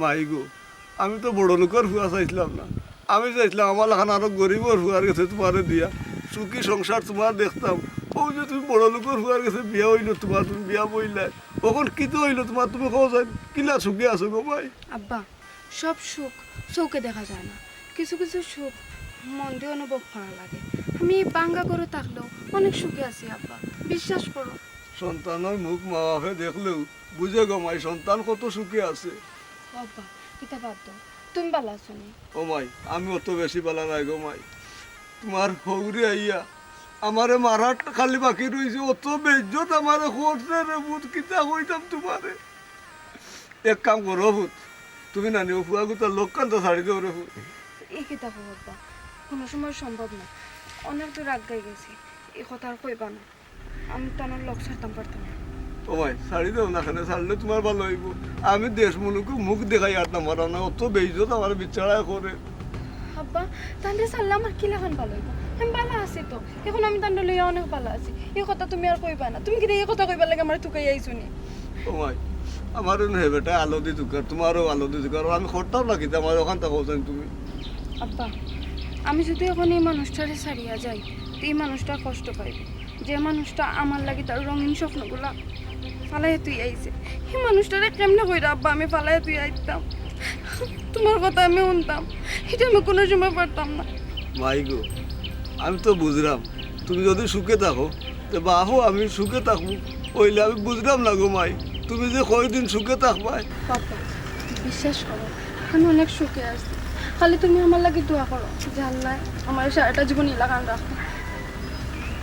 মাই গো, আমি তো বড় লোকর ফুয়া চাইছিলাম না, আমি চাইছিলাম আমার লাখান আরো গরিবর ফুয়ার গেছে তোমারে দিয়া সুখী সংসার তোমার দেখতাম। ও যে তুমি বড় লোকর ফুয়ার গেছে বিয়া হইল তোমার, তুমি বিয়া বইলায়, অখন কিতা হইল তোমার? তুমি কও চাই, কিলা সুখে আছো গো মাই? আব্বা, সব সুখ চোখে দেখা যায় না, কিছু কিছু সুখ মন দিয়া অনুভব করা লাগে। আমি এই ভাঙ্গা ঘরো থাকলেও অনেক সুখে আছি আব্বা, বিশ্বাস করো। সন্তানর মুখ মা বাপে দেখলেও বুঝে গো মাই, সন্তান কত সুখে আছে। ও আব্বা, ইতা বাদ দেও, তুমি ভালা আছো নি? ও মাই, আমি অত বেশি ভালা নাই গো মাই। তোমার হউরে আইয়া আমারে মারার খালি বাকি রইছে, অত বেইজ্জত আমারে করছে রে পুত, কিতা কইতাম তোমারে। এক কাম করো পুত, তুমি নানি ও ফুয়াগুতার লগ খান তো ছাড়ি দেও রে পুত। এই কিতা কও আব্বা, কোনো সময় সম্ভব না। অনেক দূর আগাই গেছি, এই কথা আর কইবা না। আমি তানর লগ ছাড়তাম পারতাম না। ও মাই, ছাড়ি দেও না, কেনে ছাড়লে তোমার ভালা হইব। আমি দেশ মুলুকে মুখ দেখাই আটতাম পারতাম না, অত বেইজ্জত আমার বিচারায় করে। আব্বা, তানরে ছাড়লে আমার কি লাখান ভালা হইব? আমি ভালা আছি তো, এখন আমি তানরে লইয়া অনেক ভালা আছি। এই কথা তুমি আর কইবা না। তুমি কিতা এই কথা কইবার লাগি আমারে তুকাইয়া আইছো নি? ও মাই, আমারও না হে বেটা আলো দি তুকার, তোমারও আলো দি তুকার, আমি করতাম না কিতা, আমার ওখান থাকো তুমি। আব্বা, আমি যদি এখন এই মানুষটারে ছাড়িয়া যাই, তো এই মানুষটা কষ্ট পাইব। যে মানুষটা আমার লাগি তার রঙিন স্বপ্নগুলা ফালাইয়া তুই আইছে, এই মানুষটারে কেমনে কইরা আব্বা আমি ফালাইয়া তুই আইতাম? তোমার কথা আমি শুনতাম, এটা আমি কোনো সময় পারতাম না। মাই গো, আমি তো বুঝলাম, তুমি যদি সুখে থাকো, তো বাপও আমি সুখে থাকবো, অইলে আমি বুঝলাম না গো মাই, তুমি যে কয়দিন সুখে থাকবায়। বাবা, বিশ্বাস করো, আমি অনেক সুখে আছি। খালি তুমি আমার লাগি দোয়া করো যে আল্লাহ আমার সারাটা জীবন ইলাখান রাখো।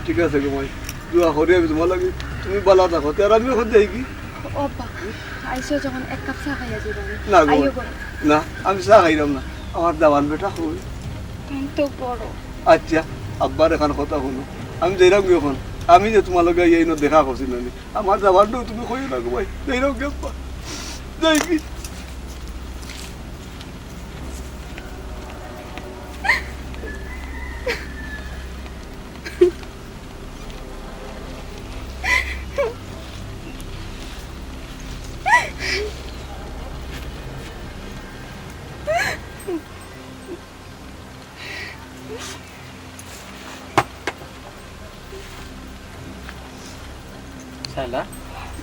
ঠিক আছে গো মাই, দোয়া করি আমি তোমার লাগি, তুমি ভালা থাকো। তে আর আমি এখন যাই কি? ও আব্বা, আইসো যখন এক কাপ চা খাইয়া যাইবা। না গো মাই, আইও গো। না, আমি চা খাইলাম না। আমার দামান বেটা কই? তুমি তো বড়। আচ্ছা, আব্বার এখান কথা হুনো, আমি যাইরাম গি এখন। আমি যে তোমার লগে এই দেখা করছি না নি, আমার যাবার ডৌ তুমি কইও না গো মাই, যাইরাম গি আব্বা। যাই কি? শালা,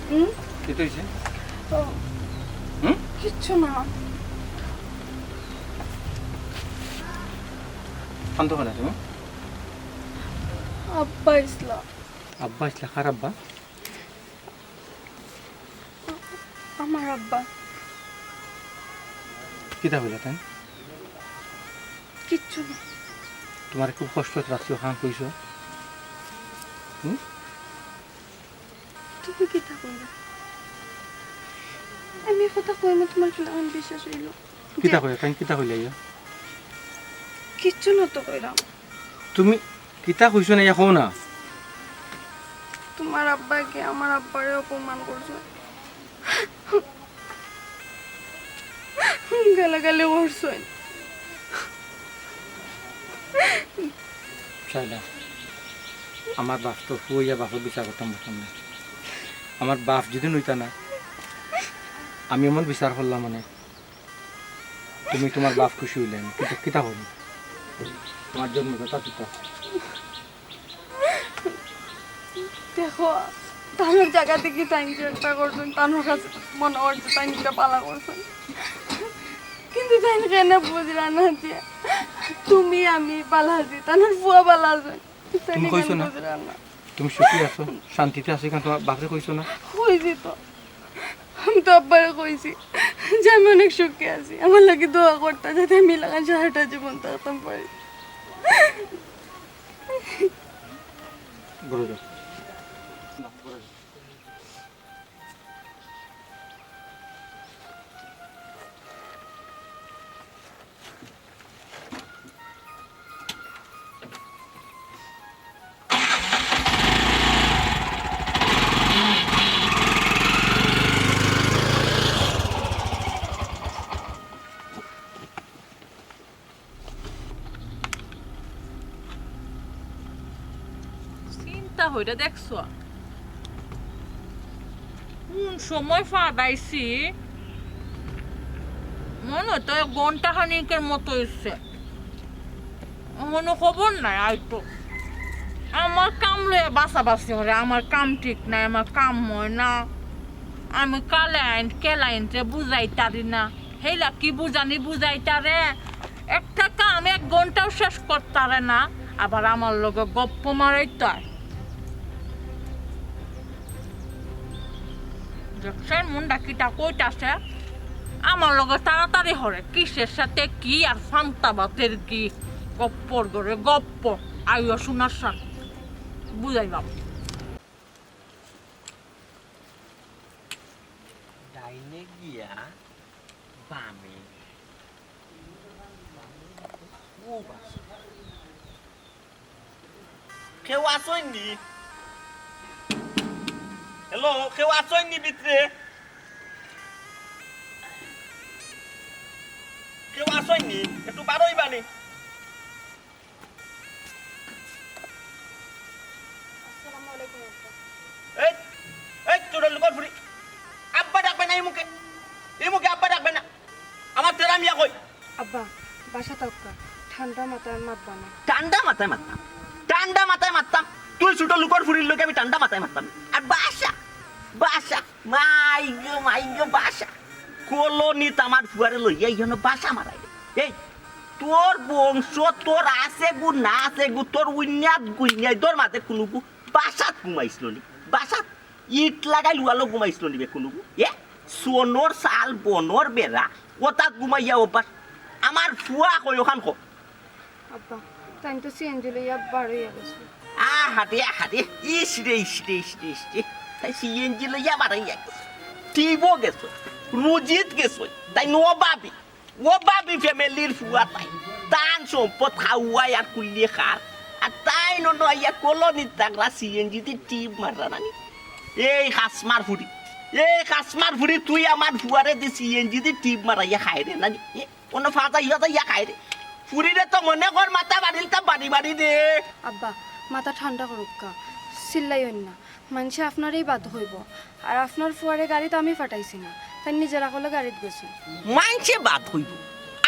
হুম? কিতা অইছে? ও, হুম? কিচ্ছু না। কান্দো কেনে তুমি? আব্বা আইছলা। আব্বা আইছলা? কার আব্বা? আমার আব্বা। কিতা কইলা তাইন? কিচ্ছু না। তোমারে খুব কষ্টত রাখছি, অখান কইছো? হুম? তুমি কিতা কইলা? আমি কথা কইমু, তোমার কিলাখান বিশ্বাস অইলো? কিতা কইলা তাইন? কিতা কইলা ইয়া? কিচ্ছু না তো কইলাম। তুমি কিতা কইছো না, ইয়া কও না। তোমার আব্বায় গিয়া আমার আব্বারে অপমান করছে, গালাগালি করছে। শায়লা, আমার বাপ তো ফুয়া বাপর বিচার করতাম পারতাম না। আমার বাপ যদি নইতা না, আমি এমন বিচার করলাম মানে, তুমি তোমার বাপ খুশি অইলে আমি কিতা, কিতা করবো? তোমার জন্মদাতা পিতা। দেখো, তানর জাগা থাকি তাইন যে একটা করছইন, তানর কাছে মনে করছে তাইন একটা ভালা করছইন। কিন্তু তাইন কেনে বুঝরা না যে তুমি আমি ভালা আছি, তানর ফুয়া ভালা আছইন। তাইন তুমি কইছো কেনে না? বুঝরা না? তুমি সুখী আছো, শান্তিতে আছো, কিন্তু তোমার বাপরে কইছো না? কইছি তো। আমি তো আব্বারে কইছি যে আমি অনেক সুখে আছি, আমার লাগি দোয়া করতা যাতে আমি ইলাখান সারাটা জীবন থাকতাম পারি। ঘরে যাও। তা হইরা দেখছো? কোন সময় ফাটাইছি? মনে হয় তো এক ঘন্টা খানিকের মতো হইছে। কোনো খবর নাই, আইতো। আমার কাম লইয়া বাছাবাছি করে, আমার কাম ঠিক নাই, আমার কাম হয় না। আমি কালে আইন, কেলা আইন যে বুঝাইতারি না। হেইলা কি বুঝানি বুঝাইতারে? একটা কাম এক ঘন্টাও শেষ করতারে না, আবার আমার লগে গপ্প মারাইতার। দেখছেন মুন্ডা কিতা কইতাছে? আমার লগে তাড়াতাড়ি হরে, কিসের সাথে কি আর ফান্তা বাতের কি? গপ্পর ঘরে গপ্প, আইও শোনার সাথে বুঝাইলাম। ডাইনে গিয়া বামে। ও বাস। কেউ আছইন নি? হ্যালো, কেউ আছইন নি ভিতরে? কেউ আছইন নি? একটু বারইবা নি? আসসালামু আলাইকুম, আব্বা। এই, এই, চুরের লোকের ফুরি। আব্বা ডাকবে না এই মুখে। এই মুখে আব্বা ডাকবে না। আমার তেরা মিয়া কই? আব্বা, বাসা তাউক্কা, ঠান্ডা মাথায় মাতবা না। ঠান্ডা মাথায় মাততাম, ঠান্ডা মাথায় মাততাম। তুই ছোট লোকর ফুরির লগে আমি ঠান্ডা মাথায় মাততাম। আর বাসা, বাসা, মাই গো, মাই গো, বাসা। কলোনিত আমার ফুয়ারে লইয়া ইহানো বাসা মারাই। এই, তোর বংশ, তোর আছে গু, না আছে গু, তোর উইন্যাত গুইন্যায়, তোর মাঝে কোনো গু বাসাত ঘুমাইছিল নি? বাসাত ইট লাগাই লুয়ালো ঘুমাইছিল নি বে কোনো গু? এ, সোনর সাল, বনর বেড়া, ওটাত ঘুমাইয়া অভ্যাস। আমার ফুয়া কই ওখান কো? আব্বা, তাই তো সিএনজি লইয়া বার হইয়া গেছে। আহারে, আহারে, ইস রে, ইস রে, ইস রে, ইস রে। তাই সিএনজি লইয়া বার হইয়া গেছে। টিভো গেছে, রুজিত গেছে, তাই নো ভাবি। ও ভাবি ফ্যামিলির ফুয়া তাই। তান সম্পদ খাওয়াই আর কুল্লিয়ে খার। আর তাই নন আইয়া কলোনিত তাগরা সিএনজি দি টিপ মাররা নানি। এই খাসমার ফুরি, এই খাসমার ফুরি, তুই আমার ফুয়ারে দি সিএনজি দি টিপ মারাইয়া খায় রে নানি। এ, কোনো ফাঁদা ইয়া দা ইয়া খায় রে। ফুরিরে তো মনে কর মাথা বাড়িল তা বাড়ি বাড়ি দে। আব্বা, মাথা ঠান্ডা করুক্কা, চিল্লাইন না। মানষে আপনারেই বাদ হইব। আর আপনার ফুয়ারে গাড়িত আমি ফাটাইছি না, তাই নিজের আকলে গাড়িত গেছে। মাইনষে বাদ হইব,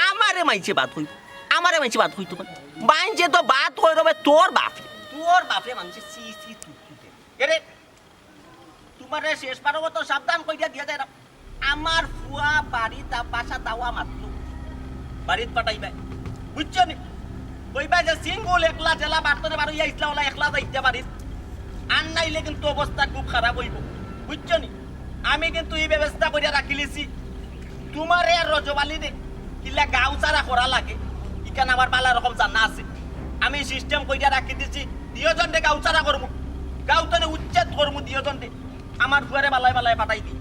আমারে মাইনষে বাদ হইব, আমারে মাইনষে বাদ হইতো কেনে? মাইনষে তো বাদ হই রবে তোর বাপরে, তোর বাপরে মাইনষে সি সি তু তু দে। এরে, তোমারে শেষবারর মতো সাবধান কইরা দিয়া যাইরাম। আমার ফুয়া বাড়িত আ-, বাসা দাওয়া মাত্র। বাড়িত পাঠাইবায়। বুঝছো নি? কইবায় যে সিঙ্গুল একলা জেলা বার্তনে বারো ইয়া ইসলা ওলা একলা যাইতে বাড়িত। আর নাইলে কিন্তু অবস্থা খুব খারাপ হইব। বুঝছো নি? আমি কিন্তু এই ব্যবস্থা করিয়া রাখিলিছি। তোমারে আর রজব আলীরে কিলা গাউ ছাড়া করা লাগে, ইখান আমার বালা রকম জানা আছে। আমি সিস্টেম করিয়া রাখি দিছি, দুইজনরে গাউ ছাড়া করমু, গাউ তনে উচ্ছেদ করমু দুইজনরে। আমার ফুয়ারে বালায় বালায় পাঠাই দি।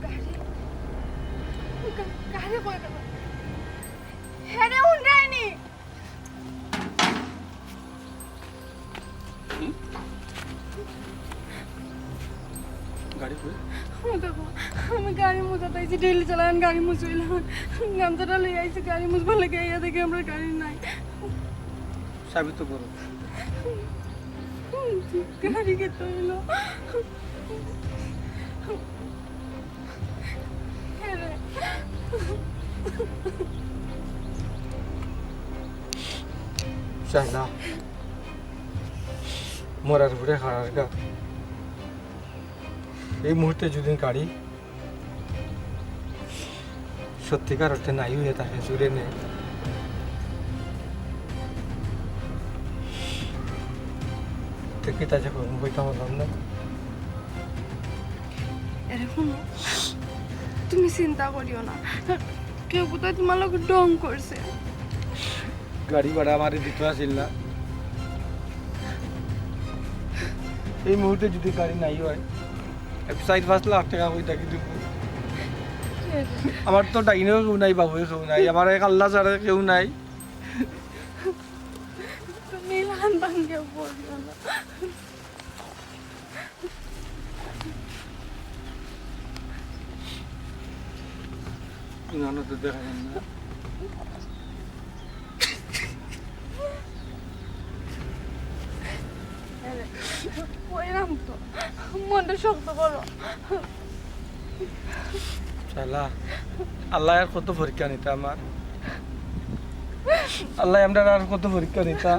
গাড়ি, গা-, গাড়ি কই গেল? হেরে উন্ডায়নি। গাড়ি কই? ও দেখো, আমি গাড়ি মুছাত আইছি, ডেইলি চালান গাড়ি মুছইলাম। গামছাটা লই আইছি, গাড়ি মুছবার লাগি আইয়া দেখি আমরা গাড়ি নাই। চাবি তো বড়। গাড়ি কে তো এলো? কে রে? চাইলা, মরার উপরে খাড়ার গা। এই মুহূর্তে যদি গাড়ি সত্যিকার অর্থে নাই হইয়া থাকে, জুড়ে নেই, তো কিতা যে করমু, কইতাম পারলাম না। এরে হুনো, তুমি চিন্তা করিও না, কেউ বোধহয় তোমার লগে ঢং করছে। গাড়ি ভাড়া আমারে দিতে আসিল না। এই মুহূর্তে যদি গাড়ি নাই হয়, এক চার পাঁচ লাখ টাকা কই থাকি দিব। আমার তো ডাইনেও কেউ নাই, বাবুয়ে কেউ নাই, আমার এক আল্লাহ ছাড়া কেউ নাই। তুমি লান ভাঙ্গে পড়িও না। জানো তো, দেখা যায় না। কইলাম তো, মনটা শক্ত করো। শালা, আল্লাহ আর কত পরীক্ষা নিতা আমার। আল্লাহ আমরা আর কত পরীক্ষা নিতা।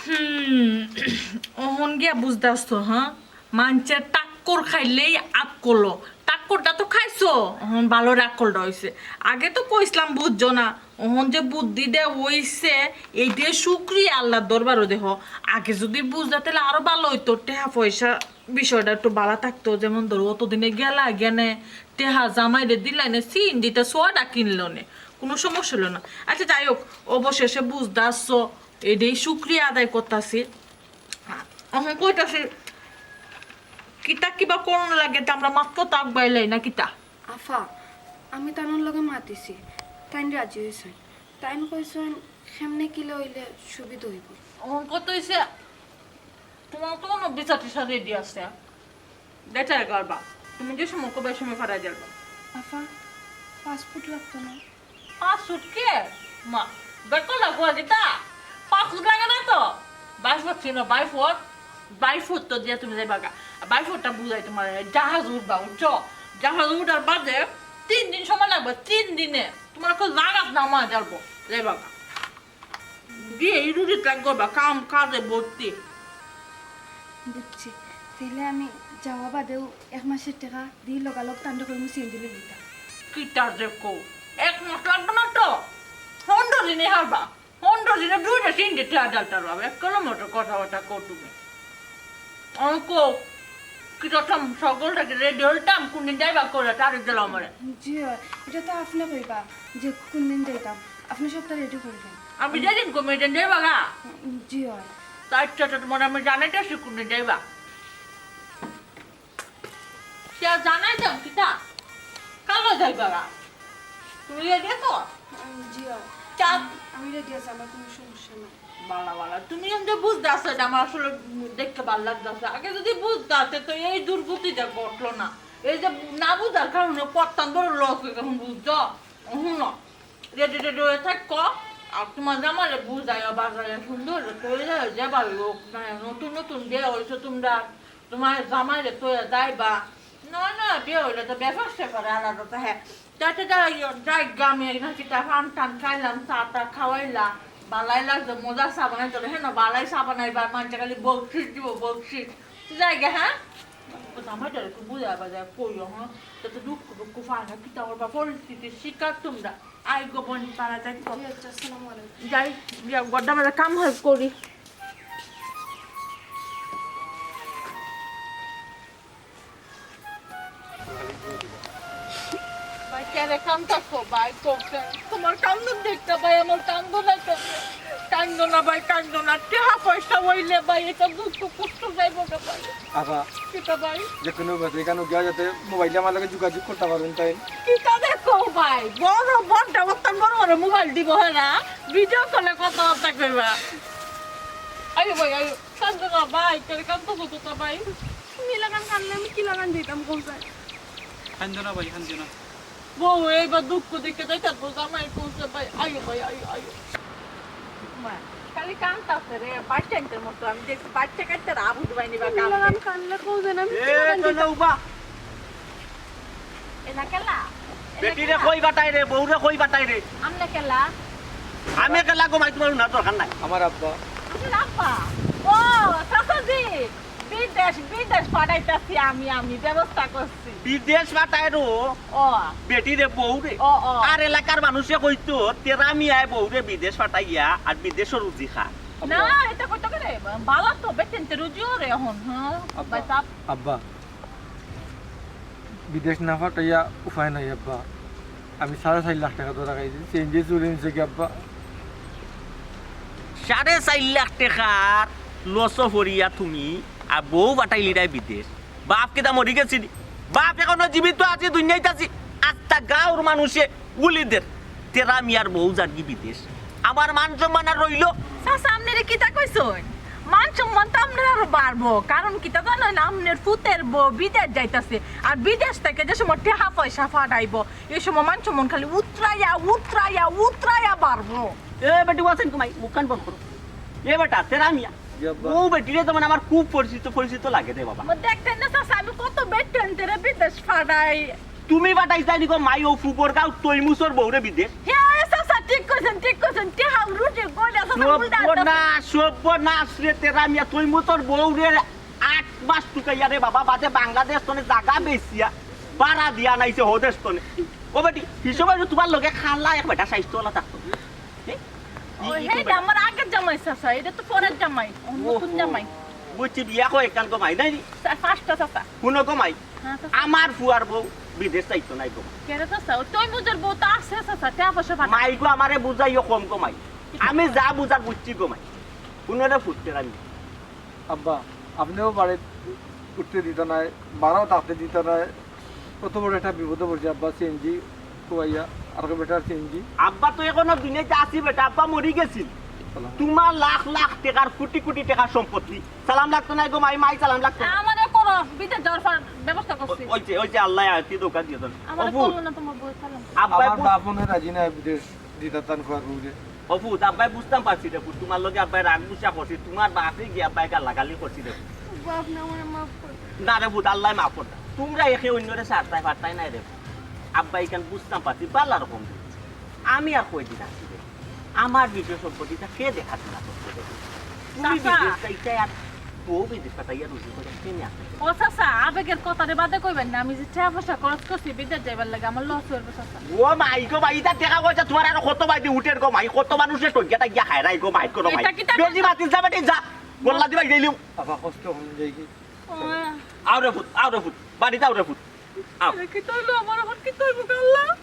হুম, অহন গিয়া বুঝদাস তো, হ্যাঁ? মানষে টাক্কর খাইলেই আক্কল। টাক্করটা তো খাইছো, অহন ভালো আক্কলটা হইছে। আগে তো কইছিলাম বুঝছো না, অহন যে বুদ্ধি দে হইছে, এইটাই শুক্রিয়া আল্লাহর দরবারও দেহ। আগে যদি বুঝতা তাহলে আরো ভালো হইতো, টেহা পয়সা বিষয়টা একটু ভালো থাকতো। যেমন ধরো অতদিনে গেলা গেনে, টেহা জামাইরে দিলাইনে, সিএনজিটা সোয়াটা কিনলো নে, কোনো সমস্যা হলো না। আচ্ছা যাই হোক, অবশেষে বুঝদাস, এটাই শুক্রিয়া আদায় করতাছি। অহন কইতাছি, কিতা কিবা করণ লাগে, তে আমরা মাত্র তাক বাইলাই না কিতা? আফা, আমি তানোর লগে মাতিছি, তাইন রাজি হইছইন। তাইন কইছইন, কেমনে কিলা হইলে সুবিধা হইব। অহন কত হইছে? তোমার তো কোনো বিচার টিচার রেডি আছে, বেটার করবা। তুমি যে সময় কবে সময় ফারা যাবা। আফা, পাসপোর্ট লাগতো না? পাসপোর্ট কে? মা, বেকল লাগবো যেটা। পাসপোর্ট লাগে না তো। বাইফোর্ট ছিল, বাইফোর্ট। বাইফোর্ট তো দিয়ে তুমি যাইবা গা। বাইফোর্টটা বুঝাই তোমার, জাহাজ উঠবা, বুঝছো? জাহাজ উঠার বাদে তিন দিন সময় লাগবে, তিন দিনে। তোমার খুব জাগাত নামা যাবো, যাইবা গা। দিয়ে এই রুটি লাগবো বা কাম কাজে ভর্তি। বুঝছি, তাহলে আমি যাওয়া বাদেও এক মাসের টাকা দিয়ে লগালগ তান্ডা করে সিএনজি লই দিতাম। কিতা যে কও, এক মাস লাগবে না তো, পনেরো দিনে হারবা। পনেরো দিনে দুইটা তিনটে টেহা ডালটার বাবা, এক কিলোমিটার কথাবার্তা কও তুমি। অঙ্ক, কি করতাম, সকলটা কি রেডি হইতাম, কোনদিন যাইবা করে, তারিখ দিলাম আমারে। জি হয়, এটা তো আপনি কইবা যে কোনদিন যাইতাম, আপনি সবটা রেডি করবেন। আমি যেদিন কমি, এদিন যাইবা গা? জি হয়। তা আচ্ছা, তো তোমার আমি জানাইতেছি কোনদিন যাইবা। সে আর জানাই দাও, কিতা? কালো যাইবা গা? তুমি রেডি আছো? উম, জি, অয়। চা- আমি, আমি রেডি আছি, আমার কোনো সমস্যা নাই। বালা, বালা। তুমি এমনি বুঝতে আসো, এটা আমার আসলে দেখতে ভালো লাগতেছে। আগে যদি বুঝতে আসে, তো এই দুর্গতিটা ঘটলো না। এই যে না বুঝার কারণে কত বড় লস হয়ে গেছে, বুঝছো? হুনো, রেডি রেডি হয়ে থাকো। আর তোমার জামাইরে বুঝাইও, বাজারে সুন্দর করে তৈরি হয়ে যাবা। লোক নাই, নতুন নতুন বিয়ে হয়েছে তোমরা, তোমার জামাইরে তৈরি যাইবা। না, না, বিয়ে হইলে তো ব্যাপার স্যাপার আলাদা তো, হ্যাঁ। যাইতে যাই, যাই গ্রামে, নাকি তা পান টান খাইলাম, চা টা খাওয়াইলা, বালাই লাগছে, মজা চা বানাইতে হবে, হ্যাঁ না, বালাই চা বানাইবা, মানষে খালি বকশিস দিব, বকশিস। তুই যাই গে, হ্যাঁ? ও জামাইটারে একটু বুঝাইবা যায়, কইও, হ্যাঁ? যাতে দুঃখ দুঃখ পায় না, কিতা করবা, পরিস্থিতির শিকার তোমরা। আই গো বোন, তারা যাই তো। জি, আচ্ছা, আসসালামু আলাইকুম। যাই, গিয়া গড্ডা মেলা কাম হয় করি। ভাই, কেরে কান্দাছো ভাই? কও কেন? তোমার কান্দন দেখতে ভাই, আমার কান্দন আছে। কান্দো না ভাই, কান্দো না। টেহা পয়সা হইলে ভাই, এটা দুঃখ কষ্ট যাইব না ভাই। আফা, কিতা ভাই? যে কোনো ভাবে এখানে গিয়া যাতে মোবাইলে আমার লগে যোগাযোগ করতে পারবেন তাই। কিতা দেখো ভাই? বড় বড়, বড় বড় মোবাইল দিব, হ্যাঁ না? ভিডিও কলে কথাবার্তা কইবা। আইও ভাই, আইও। কান্দো না ভাই, কেরে কান্দো কত তা ভাই? তুমি লাগান কানলে আমি কি লাগান দিতাম, কও চাই? কান্দো না ভাই, কান্দো না। বউ এইবার দুঃখ দেখে যাই, তারপর জামাই কইছে ভাই, আইও ভাই, আইও, আইও। মা, খালি কান্দাছে রে, বাচ্চাইন্তের মতো। আমি দেখছি বাচ্চা কাচ্চারা আবুদ বাইনি বা তুমি কান্দে। লাগান কানলে কও যেন আমি এ, কি লাগান তো দিতাম? না উবা। এ না কেলা? এ বেটিরে কই পাঠাই রে, বউরে কই পাঠাই রে? আমনে কেলা? আমি কেলা গো মাই, তুমার হুনার দরকার নাই। আমার আব্বা। আপনার আব্বা? ও, চাচাজি, বিদেশ, বিদেশ পাঠাইতাছি আমি, আমি ব্যবস্থা করছি। বিদেশ পাঠায় রো? ও। বেটিরে বউরে? ও, ও। আর এলাকার মানুষে কইতো, তেরা মিয়ায় বউরে বিদেশ পাঠাইয়া আর বিদেশো রুজি খা। না, এটা কইতো কেনে? বালা তো বেটিন্তে রুজি ওরে এখন, হ্যাঁ? আব্বা। ভাই সাহেব। আব্বা। বিদেশ না পাঠাইয়া উপায় নাই আব্বা। আমি সাড়ে চাইর লাখ টেকা ধরা খাইছি, সিএনজি চুরি নিছে গি আব্বা। সাড়ে চাইর লাখ টেকার লসো পড়িয়া তুমি আর বউ পাঠাইলিরায় বিদেশ। বাপ কিতা মরি গেছে নি? বাপ এখনো জীবিত আছে, দুনিয়াত আছে। আস্তা গাঁওর মানুষে উলিদের, তেরা মিয়ার বউ যারগি বিদেশ। আমার মান সম্মান আর রইলো? চাচা, আপনারে কিতা কইছইন? মান সম্মান তো আপনার আরো বাড়বো, কারণ কিতা জানইন, আপনার ফুতের বউ বিদেশ যাইতাছে, আর বিদেশ থাকি যে সময় টেকা পয়সা পাঠাইবো, এই সময় মান সম্মান খালি উতরাইয়া, উতরাইয়া, উতরাইয়া বাড়বো। এ বেটি, ওয়াসেন কুমাই, মুখখান বন্ধ করো। এ বেটা, তেরা মিয়া, জি আব্বা। ও বেটিরে তো মানে আমার খুব পরিচিত, পরিচিত লাগে রে বাবা। ও দেখতেন না চাচা, আমি কত বেটিন্তেরে বিদেশ পাঠাই। তুমি পাঠাইছায় নি গো মাই, ও ফুবর গাঁও তৈমুজর বউরে বিদেশ? হে চাচা, ঠিক কইছইন, ঠিক কইছইন। টেকা রুজি কইরা চাচা, উল্টা আনতাছে। সর্বনাশ, সর্বনাশ রে তেরা মিয়া, তৈমুজর বউরে আট মাস টুকাইয়া রে বাবা, বাদে বাংলাদেশ তনে জাগা বেচিয়া ভাড়া দিয়া আনাইছে হদেশ তনে। ও বেটি, হিসাবে তুমার লগে খালা এক বেটা স্বাস্থ্যওয়ালা থাকতো। এ? ও, ই, ই হেইটা বেটা। আমার আগের জামাই চাচা, এটা তো পরের জামাই, ও নতুন ওহো। জামাই। বুঝছি, বিয়া কয় একখান গো মাই, নাই নি? চা-, পাঁচটা চাচা। হুনো গো মাই, হ্যাঁ, চাচা। আমার ফুয়ার বউ বিদেশ যাইতো নায় গো মাই। কেন চাচা? ও তৈমুজর বউ তো আছে চাচা, টেকা পয়সা পাঠায়। মাই গো, আমারে বুঝাইও কম গো মাই। আমি যা বুঝার বুঝছি গো মাই। হুনো রে ফুত্তের আমি। আব্বা, আপনেও বাড়িত উঠতে দিতা নায়, ভাড়াও থাকতে দিতা নায়, কত বড় একটা বিপদো পড়ছি আব্বা, সিএনজি খুয়াইয়া, আর বেটার সিএনজি। আব্বা তো এখনো দুনিয়াত আছি বেটা, আব্বা মরি গেছিল। সালাম। তুমার লাখ লাখ টেকার, কোটি কোটি টেকার সম্পত্তি। সালাম লাগতো নায় গো মাই, মাই সালাম লাগতো না। আমারে করো, বিদেশ যাওয়ার পর ব্যবস্থা করছি। ওই যে, ওই যে আল্লাহ আয়াতি দোকান দিয়ে দেন। আমারে অপু। করো না তোমার বউ সালাম। আব্বা আমার বু- বাপ মনে রাজি না বিদেশ দিতা তান খুয়ার বউরে। অপু, আব্বাই বুঝতাম পারছি রে পুত, তুমার লগে আব্বাই রাগ গুসা করছি, তুমার বাপে গিয়া আব্বাই গালাগালি করছি রে পুত। বাপ না, আমারে মাফ কর। না রে পুত, আল্লায় মাফ করতা। তুমরা একে অইন্যরে ছাড়তায় পারতায় নায় রে পুত। আব্বাই ইখান বুঝতাম পারছি, বালা রকম বুঝছি। আমি আর কয়দিন আছি রে? আমার নিজর সম্পত্তিটা কে দেখাশোনা করতো রে পুত? তুমি চাচা। বিদেশ যাইতায় আর বউ বিদেশ পাঠাইয়া রুজি করে কে নিয়া আসে? ও চাচা, আবেগের কথারে বাদে কইবেন না, আমি যে টেকা পয়সা খরচ করছি বিদেশ যাইবার লাগি, আমার লস অইবো চাচা। ও মাই গো মাই, ইতা টেকা পয়সা তুমার আরো কত বায়দি উঠের গো মাই, কত মানুষে টইয়া টাইয়া খায় রাই গো মাই, গো মাই। এটা কিতা বেজি মাতিস যা বেটি যা, গোল্লা দিবা গেলিও। আব্বা কষ্ট হন যাই কি? ও মা। আও রে পুত, আও রে পুত, বাড়িত আও রে পুত, আও। এটা কিতা অইলো আমার, এখন কিতা অইবো গো আল্লাহ?